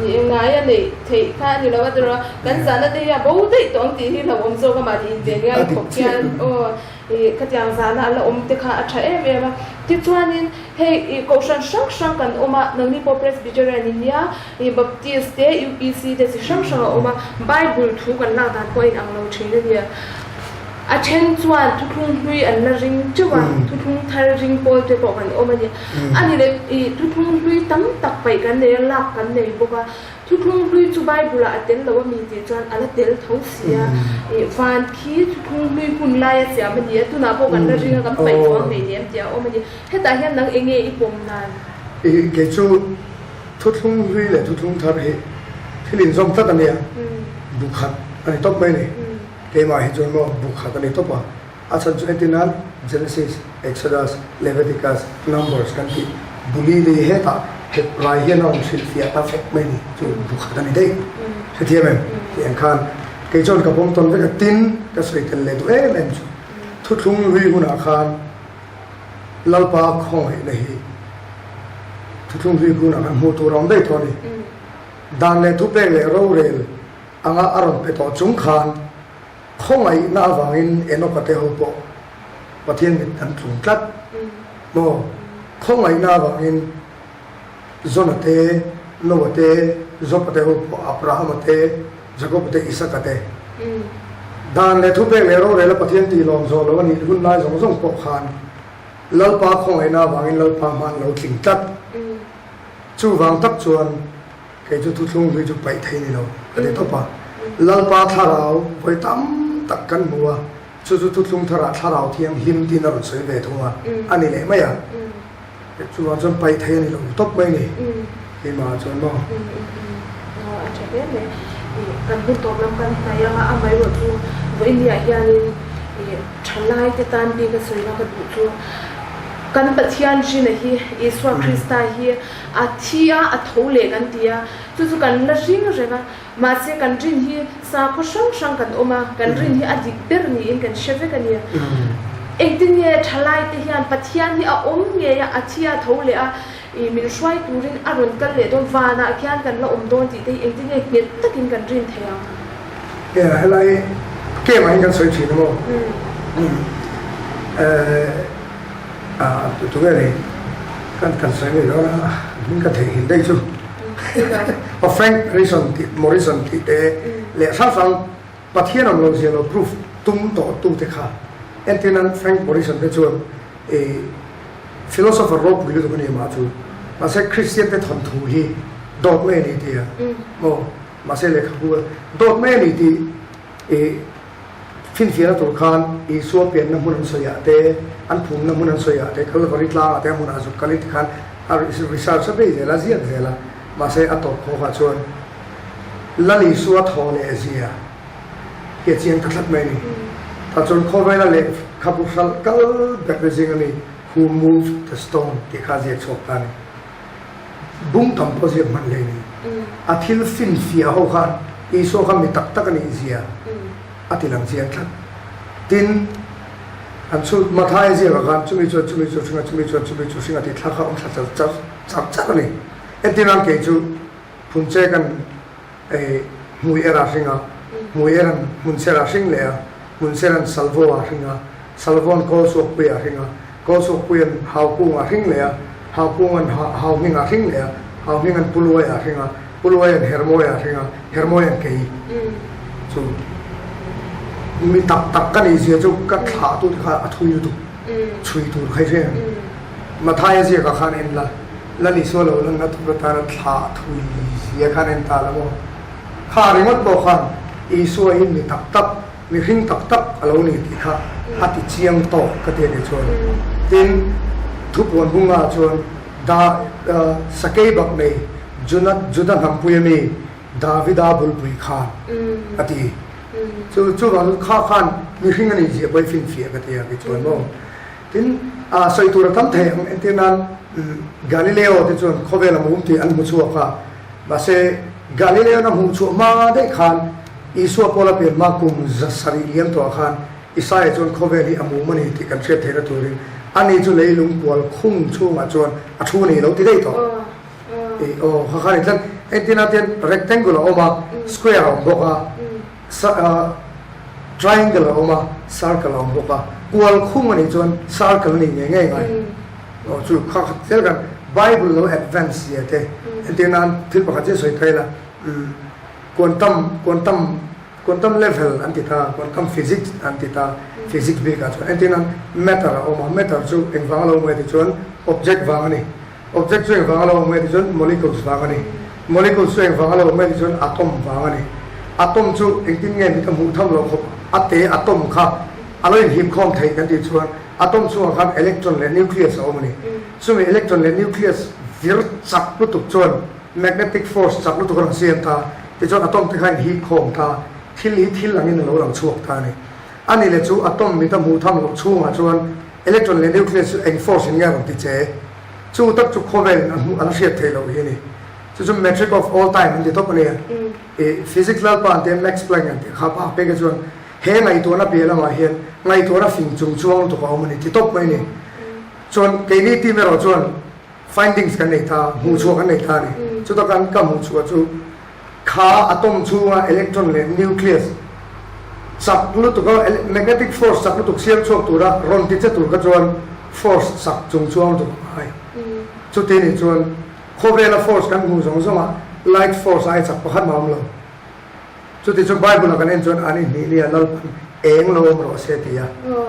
Ni e ngai a neih theih kha a ni lo a tiraw kan zahna te hi a bo daih tawh ang tih hi hlauhawm zawk a mahni inven ngai khawp hian aw ih khatiang zahna a la awm te kha a tha em em a tichuanin Hei i kohhran hrang hrang kan awm a, nangni pawh Presbyterian in nia, i Baptist te, UPC te chi hrang hrang a awm a, Bible thu kan lak dan pawh a inang lo thin a nia. A then chuan thuthlung hlui an la ring teuh a, thuthlung thar ring pawl te pawh kan awm a ni. A ni leh i thuthlung hlui tam tak paih kan nei a, lak kan nei bawk a. Thuthlung hlui chu Bible ah a tel lo a mi tih chuan a la tel tho si a. I van khi thuthlung hlui hun lai a siam a ni a, tunah pawh kan la ring a, kan paih chuang hleinem tih a awm a ni. Hetah hian nang enge i pawm nan? I kei chu thuthlung hlui leh thuthlung thar hi thil inzawm tlat a nia, bu khat a ni tawp mai ni. Keimah hi chuan maw bu khat a ni tawp a, a chhan chu entir nan Genesis, Exodus, Leviticus, Numbers kan tih buli lei hetah hep rai hian a rawn hrilhfiah ta vek mai ni, chu bu khat a ni daih. Hrethiam em? Tih ang khan. Kei chuan ka pawm tawn vek a, tin ka sawi tel leh duh em em chu thuthlung hlui hunah khan Lalpa khawngaihna hi thuthlung hlui hunah khan hmuh tur a awm daih tawh a ni. Dan leh thupek leh rorel anga a rawn pe tawh chung khan khawngaihna avangin Enoka te ho pawh Pathian mit an tlung tlat maw? Khawngaihna avangin Zona te, Noah te, Jopa te ho pawh Abrahama te, Jakoba te, Isaka te. Dan leh thupek leh rorela Pathian tih lawm zawh lo a nih hun lai zawng zawng pawh khan Lalpa khawngaihna avangin Lalpa hma an lo tling tlat. Chuvang tak chuan kei chu thuthlung hlui chu paih thei ni lo ka ti tawp a. Lalpa thlarau vawi tam tak kan hmu a, chu chu thuthlung tharah thlarau thianghlim tiin a rawn sawi ve thung a, a ni leh mai a. Chuvang chuan paih thei a ni lo tawp mai ni keimah chuan maw. A tha hle mai. Kan hun tawp lam kan hnaih anga amaherawh chu vawinia hianin thalai te tan bik a sawina ka duh chu kan Pathian hrina hi Isua Krista hi a thi a, a tho leh kan ti a, chu chu kan la ring reng a. Mahse kan rin hi sakhaw hrang hrang kan awm a, kan rin hi a dik ber niin kan hre vek a ni. Engtin nge thalai te hian Pathian hi a awm ngei a, a thi a tho leh a, ih min hruai turin a rawn kal leh dawn, vanah khian kan la awm dawn tih te hi engtin nge nghet takin kan rin thei ang? Nia, helai game ah hian kan sawi thin a maw? Eh, ah tunge ni? Kan kan sawi ngei dawn a, hming ka theihnghilh daih chu. Aw Frank Rison tih Morrison tih te leh hrang hrang Pathian awm lo zia lo proof tum tawh tu te kha entir nan Frank Morrison te chuan ih philosopher ropui lutuk a ni mah chu mahse Christian te thawnthu hi dawt mai a ni tia maw mahse lehkhabu dawt mai a ni tih ih Finfiahna tur khan Isua pianna hmun an sawiah te, an phumna hmun an sawiah te, Kalvari tlangah te a hmunah zuk kalin tikhan a research a bei zel a, ziak zel a. Mahse a tawp khawkah chuan Lal Isua thaw leh zia hi a chiang ta tlat mai a ni. Tah chuan khawvela lehkhabu hralh kal ber te zing a mi Who Moved the Stone tih kha a ziak chhuak ta a ni. Bung tam pawh ziak hman hle a ni. A thil finfiah ho khan Isua kha mi tak tak a nih zia a ti lang chiang tlat. Tin, an chhut Mathaia ziakah khan chumi chuan chumi chu hring a, chumi chuan chumi chu hring a tih thla kha a awm thla char char char char a ni. Entirnan kei chu Phunche kan hmui er a hring a, hmui er an hmunser a hring leh a, hmunser an salvo a hring a, salvo an kawlsuakpui a hring a, kawlsuakpui an haukung a hring leh a, haukung an hauhming a hring leh a, hauhming an puluai a hring a, puluai an hermawi a hring a, hermawi an kei chu mi tak tak ka nih zia chu ka thlah tu te kha a thui lutuk chhui tur kha i hre ang. Mathaia ziakah khan en la. Lal Isua lo lanna tur atana thlah thui zia khan en ta la maw? Kha ringawt pawh khan Isua hi mi tak tak, mihring tak tak a lo ni tih kha a ti chiang tawk ka ti a ni chuan. Tin, thupuan bunga chuan Da Sakei bak nei Juna Juda hnampui ami Davida bulpui khan a ti. Chu chuvang kha khan mihring a nih zia pawh i finfiah ka ti a ti chuan maw? Tin, a sawi tur a tam thei ang. Entir nan, Galileo te chuan khawvel a mum tih an hmu chhuak a. Mahse, Galileo-na hmuh chhuah hma daih khan, Isua Paula pian hma kum 700 liam tawhah khan Isaia chuan khawvel hi a mum a ni tih kan hriat theihna turin ani chu leilung kual khung chhungah chuan a thu a ni lo ti daih tawh. Ih, aw, kha khan tlat. Entir nan tian rectangle a awm a, square a awm bawk a. Triangle a awm a, circle a awm bawk a, kual khung a nih chuan circle a nih ngei ngei ngai. Aw chu kha khat zel kan Bible lo advance zia te entir nan thil pakhat chiah sawi phei la quantum quantum quantum level an ti ta quantum physics an ti ta physics bik ah chuan entir nan matter a awm a matter chu engvang a lo awm nge tih chuan object vang a ni. Object chu engvang a lo awm nge tih chuan molecules vang a ni. Molecules chu engvang a lo awm nge tih chuan atom vang a ni. Atom chu engtin nge mit a hmuh tham loh khawp a te atom kha a lo inhip khawm theih kan tih chuan atom chungah khan electron leh nucleus a awm a ni. Chumi electron leh nucleus vir chak lutuk chuan magnetic force chak lutuk a rawn siam ta tichuan atom te kha a inhip khawm ta, thil hi thil angin a lo lang chhuak ta a ni. A ni leh chu atom mit a hmuh tham loh chhungah chuan Electron leh nucleus chu eng force in nge a rawn ti che? Chu tak chu khawvel in a hmuh an hriat theih loh hi a ni. Chu chu metric of all time an ti tawp a nia. I physics lalpa an tia Max Planck an tih kha pa pek chuan he ngaihtuahna piah lamah hian ngaihtuahna fing chung chuang lutuk a awm a ni ti tawp mai a ni. Chuan keini team erawh chuan findings kan nei ta, hmuhchhuah kan nei ta a ni. Chuta kan ka hmuhchhuah chu kha atom chhunga electron leh nucleus chak lutuk a magnetic force chak lutuk siam chhuak tura rawn ti che tur kha chuan force chak chung chuang lutuk a ngai. Chuti nih chuan khawvela force kan hmuh zawng zawngah light force ai chak pakhat mah a awm lo. Chuti chu Bible a kan en chuan an inhnih nia Lalpan eng lo awm rawh se tia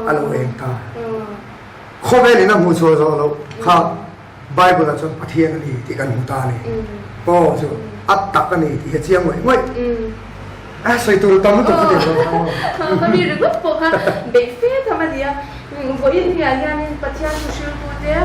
a lo eng ta. Khawvel in a hmuh chhuah zawh loh kha Bible ah chuan Pathian a ni tih kan hmu ta a ni. Aw chu a tak a ni tih hi a chiang ngawih ngawih. A sawi tur tam lutuk chu tih lo. Ka mi ringawt pawh kha beih fe tham a nia. Vawiin hian hianin Pathian thuhriltute,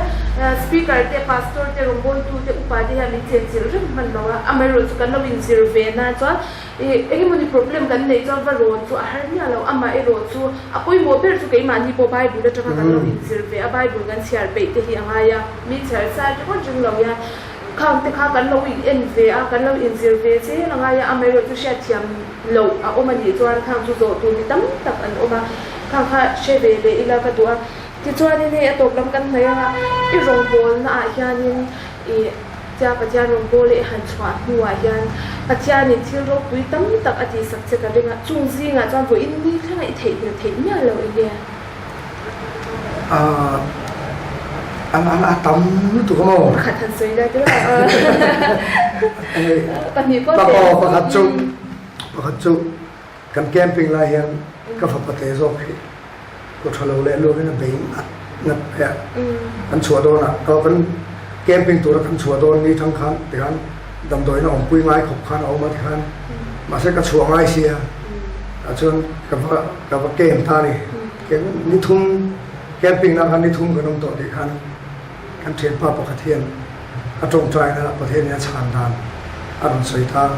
Speaker te, Pastor te, rawngbawltute, upa te hian min chenchilh reng hman lo a. Amaherawhchu kan lo inzir ve na chuan ih engemawni problem kan neih chuan va rawn chu a har miah lo. Amaherawhchu a pawimawh ber chu keimahni pawh Bible atanga kan lo inzir ve a, Bible kan chhiar peih te hi a ngai a. Mi chhiar sa ringawt ring lo hian Khang te kha kan lo in en ve a, kan lo inzir ve zel a ngai a, amaherawhchu hriatthiam loh a awm a nih chuan khang chu zawh tur mi tam tak an awm a, khang kha hre ve leh ila ka duh a. Tichuanin hei a tawp lam kan hnaih anga i rawngbawlna ah hianin i tia Pathian rawngbawla i han chhuah hnuah hian Pathianin thil ropui tam tak a tihsak che ka ring a, chung zingah chuan vawiin ni thlenga i theihnghilh theih miah lo enge? A tam lutuk a maw? Pakhat han sawi lai te lah. Pahnih pawh te. Pakhat chu pakhat chu kan camping lai hian ka fapa te zawk hi kawt tha lo leh luangin a bei ngat ngat mai a. Kan chhuah dawnah kan camping tura kan chhuah dawn ni thang khan tikhan damdawiin a awmpui ngai khawp khan a awm a tikhan mahse ka chhuah ngai sia tah chuan ka va ka va camp ta a ni ni thum camping na khan ni thum kan awm tawh tih khan kan thianpa pakhat hian a tawngtaina Pathian in a chhan dan a rawn sawi ta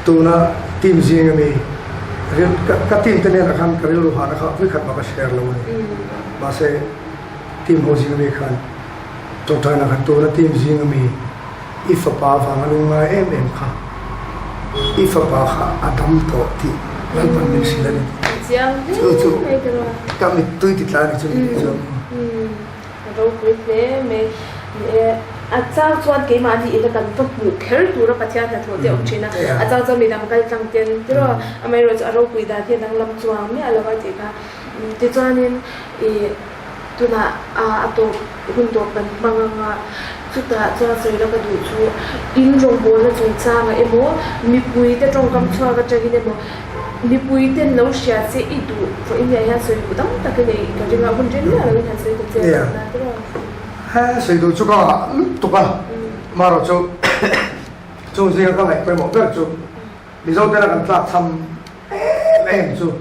tuna team zing ami ka team te nen ah khan ka rilru hahna kha vawikhat mah ka share lo a ni mahse team ho zing ami khan Tawngtaina kha tuna team zing ami i fapa vanga lungngai em em kha i fapa kha a dam tawh tih Lalpan min hrilh a ni. Chu chu ka mittui ti tlai ni chu ni chuan. Ropui hle mai. A chang chuan keimahni ina kan va hmuh kher tura Pathian hnathawh te a awm thin a. A chang chuan midang kal tlang ten tiraw amaherawhchu a ropui dan hi a danglam chuang miah lo a tih kha. Tichuanin i Tunah a tawp hun tawp kan hmang ang a, chutah chuan sawi la ka duh chu in rawngbawlna chungchangah emaw, mipuite tawngkam chhuak atangin emaw, mipuiten lo hria che i duh pawh in nia hian sawi duh tam tak i nei ka ring a, hun reng miah loin han sawi ta che a tawp nan tiraw? He sawi duh chu ka ngah lutuk a, amaherawhchu chung zinga ka ngaih pawimawh ber chu Mizo tena kan tlak cham em em chu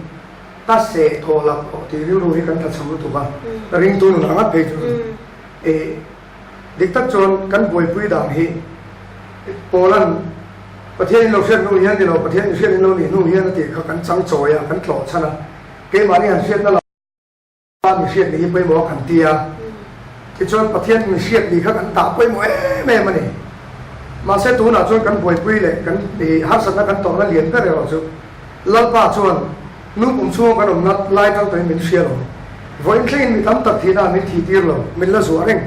Ka seh tawh lak tawh tih rilru hi kan tla chho lutuk a, ka ringtu nun ang ngat phei chu e dik tak chuan kan buaipui dan hi Paula'n Pathian in lo hriat hnu hian ni lo, Pathian in hriat in lo nih hnu hian a tih kha kan chang chawi a, kan tlawh chhan a, keimahni han hriatna lam ah mi hriat nih hi pawimawh a kan ti a, tichuan Pathian mi hriat nih kha kan dah pawimawh em em a ni. Mahse tunah chuan kan buaipui leh kan harsatna kan tawhna lian ber erawh chu Lalpa chuan nu pum chhunga kan awmna lai tang tawhin min hria lo. Vawiin thlengin mi tam tak thihna ah min thih tir lo, min la zuah reng.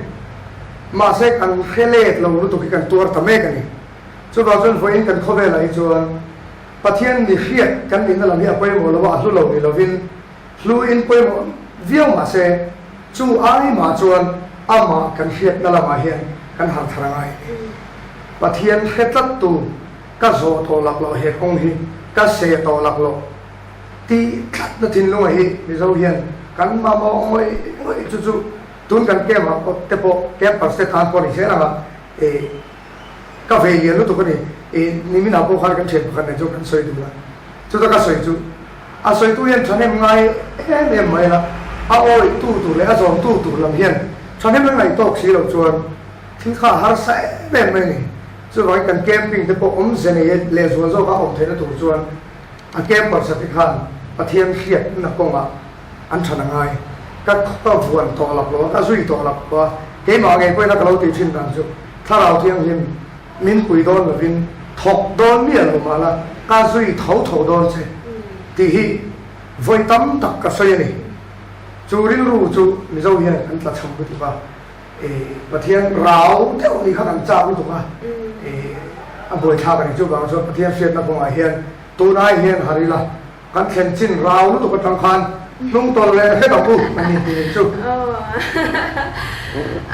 Mahse kan hre let lo lutuk hi kan tuar ta mek a ni. Chuvang chuan vawiin kan khawvelah hi chuan Pathian mi hriat kan nihna lam hi a pawimawh lo a, a hlu lo ni lovin hluin pawimawh viau mahse chu ai mah chuan amah kan hriatna lamah hian kan harh thar a ngai a ni. Pathian hre tlattu Ka zawh tawh lak loh he kawng hi ka seh tawh lak loh tih tlatna thinlunga hi Mizo hian kan mamawh ngawih ngawih chu chu tun kan camp ah pawh te pawh campers te tan pawh ni zel anga ih ka vei lian lutuk a ni ih nimin ah pawh khan kan thian pakhat nen chuan kan sawi dun a chuta ka sawi chu a sawitu hian thahnem ngai em em mai a a awih tu tur leh a zawm tu tur lam hian thahnem an ngaih tawk si loh chuan thil kha a harsa em em mai a ni. Chuvangin kan camping te pawh awmze nei lehzual zawka awm theihna tur chuan a campers te khan Pathian hriatna kawngah an than a ngai. Ka ka vuan tawh lak lo a, ka zui tawh lak lo a, keimah ngei pawhin a ka lo tih thin dan chu Thlarau Thianghlim. min pui dawn lovin thawk dawn miah lo mah la ka zui tho tho dawn che tih hi vawi tam tak ka sawi a ni. Chu rilru chu Mizo hian kan tla chham lutuk a, Pathian rau deuh ni kha kan chak lutuk a, a buaithlak a ni. Chuvang chuan Pathian hriatna kawngah hian tunai hian har ila Kan thlen chin rau lutuk atang khan hnung tawlh leh hret ang u a ni tih chu.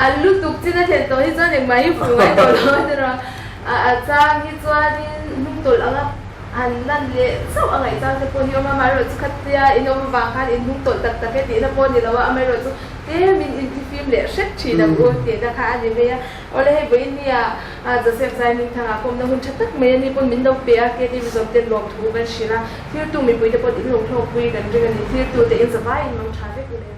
A lutuk chin a thlen tawh hi chuan engmah hi fuh ngai tawh lo a ni rawh. A chang hi chuanin hnung tawlh anga han lan leh chauh a ngaih chang te pawh hi awm a, amaherawhchu khatia in awm avang khan in hnung tawlh tak tak e tihna pawh a ni lo a, amaherawhchu tlemin inthifim leh hret thin ang u tihna kha a ni mai a. Awle hei vawiin nia Joseph Zaimingthanga kawmna hun tha tak mai a ni pawn min lo pe a, KTV zawm ten lawmthu kan hrilh a, thiltu mipuite pawh in lo hlawkpui kan ring a ni, thiltute in zavaiin mang tha vek u le.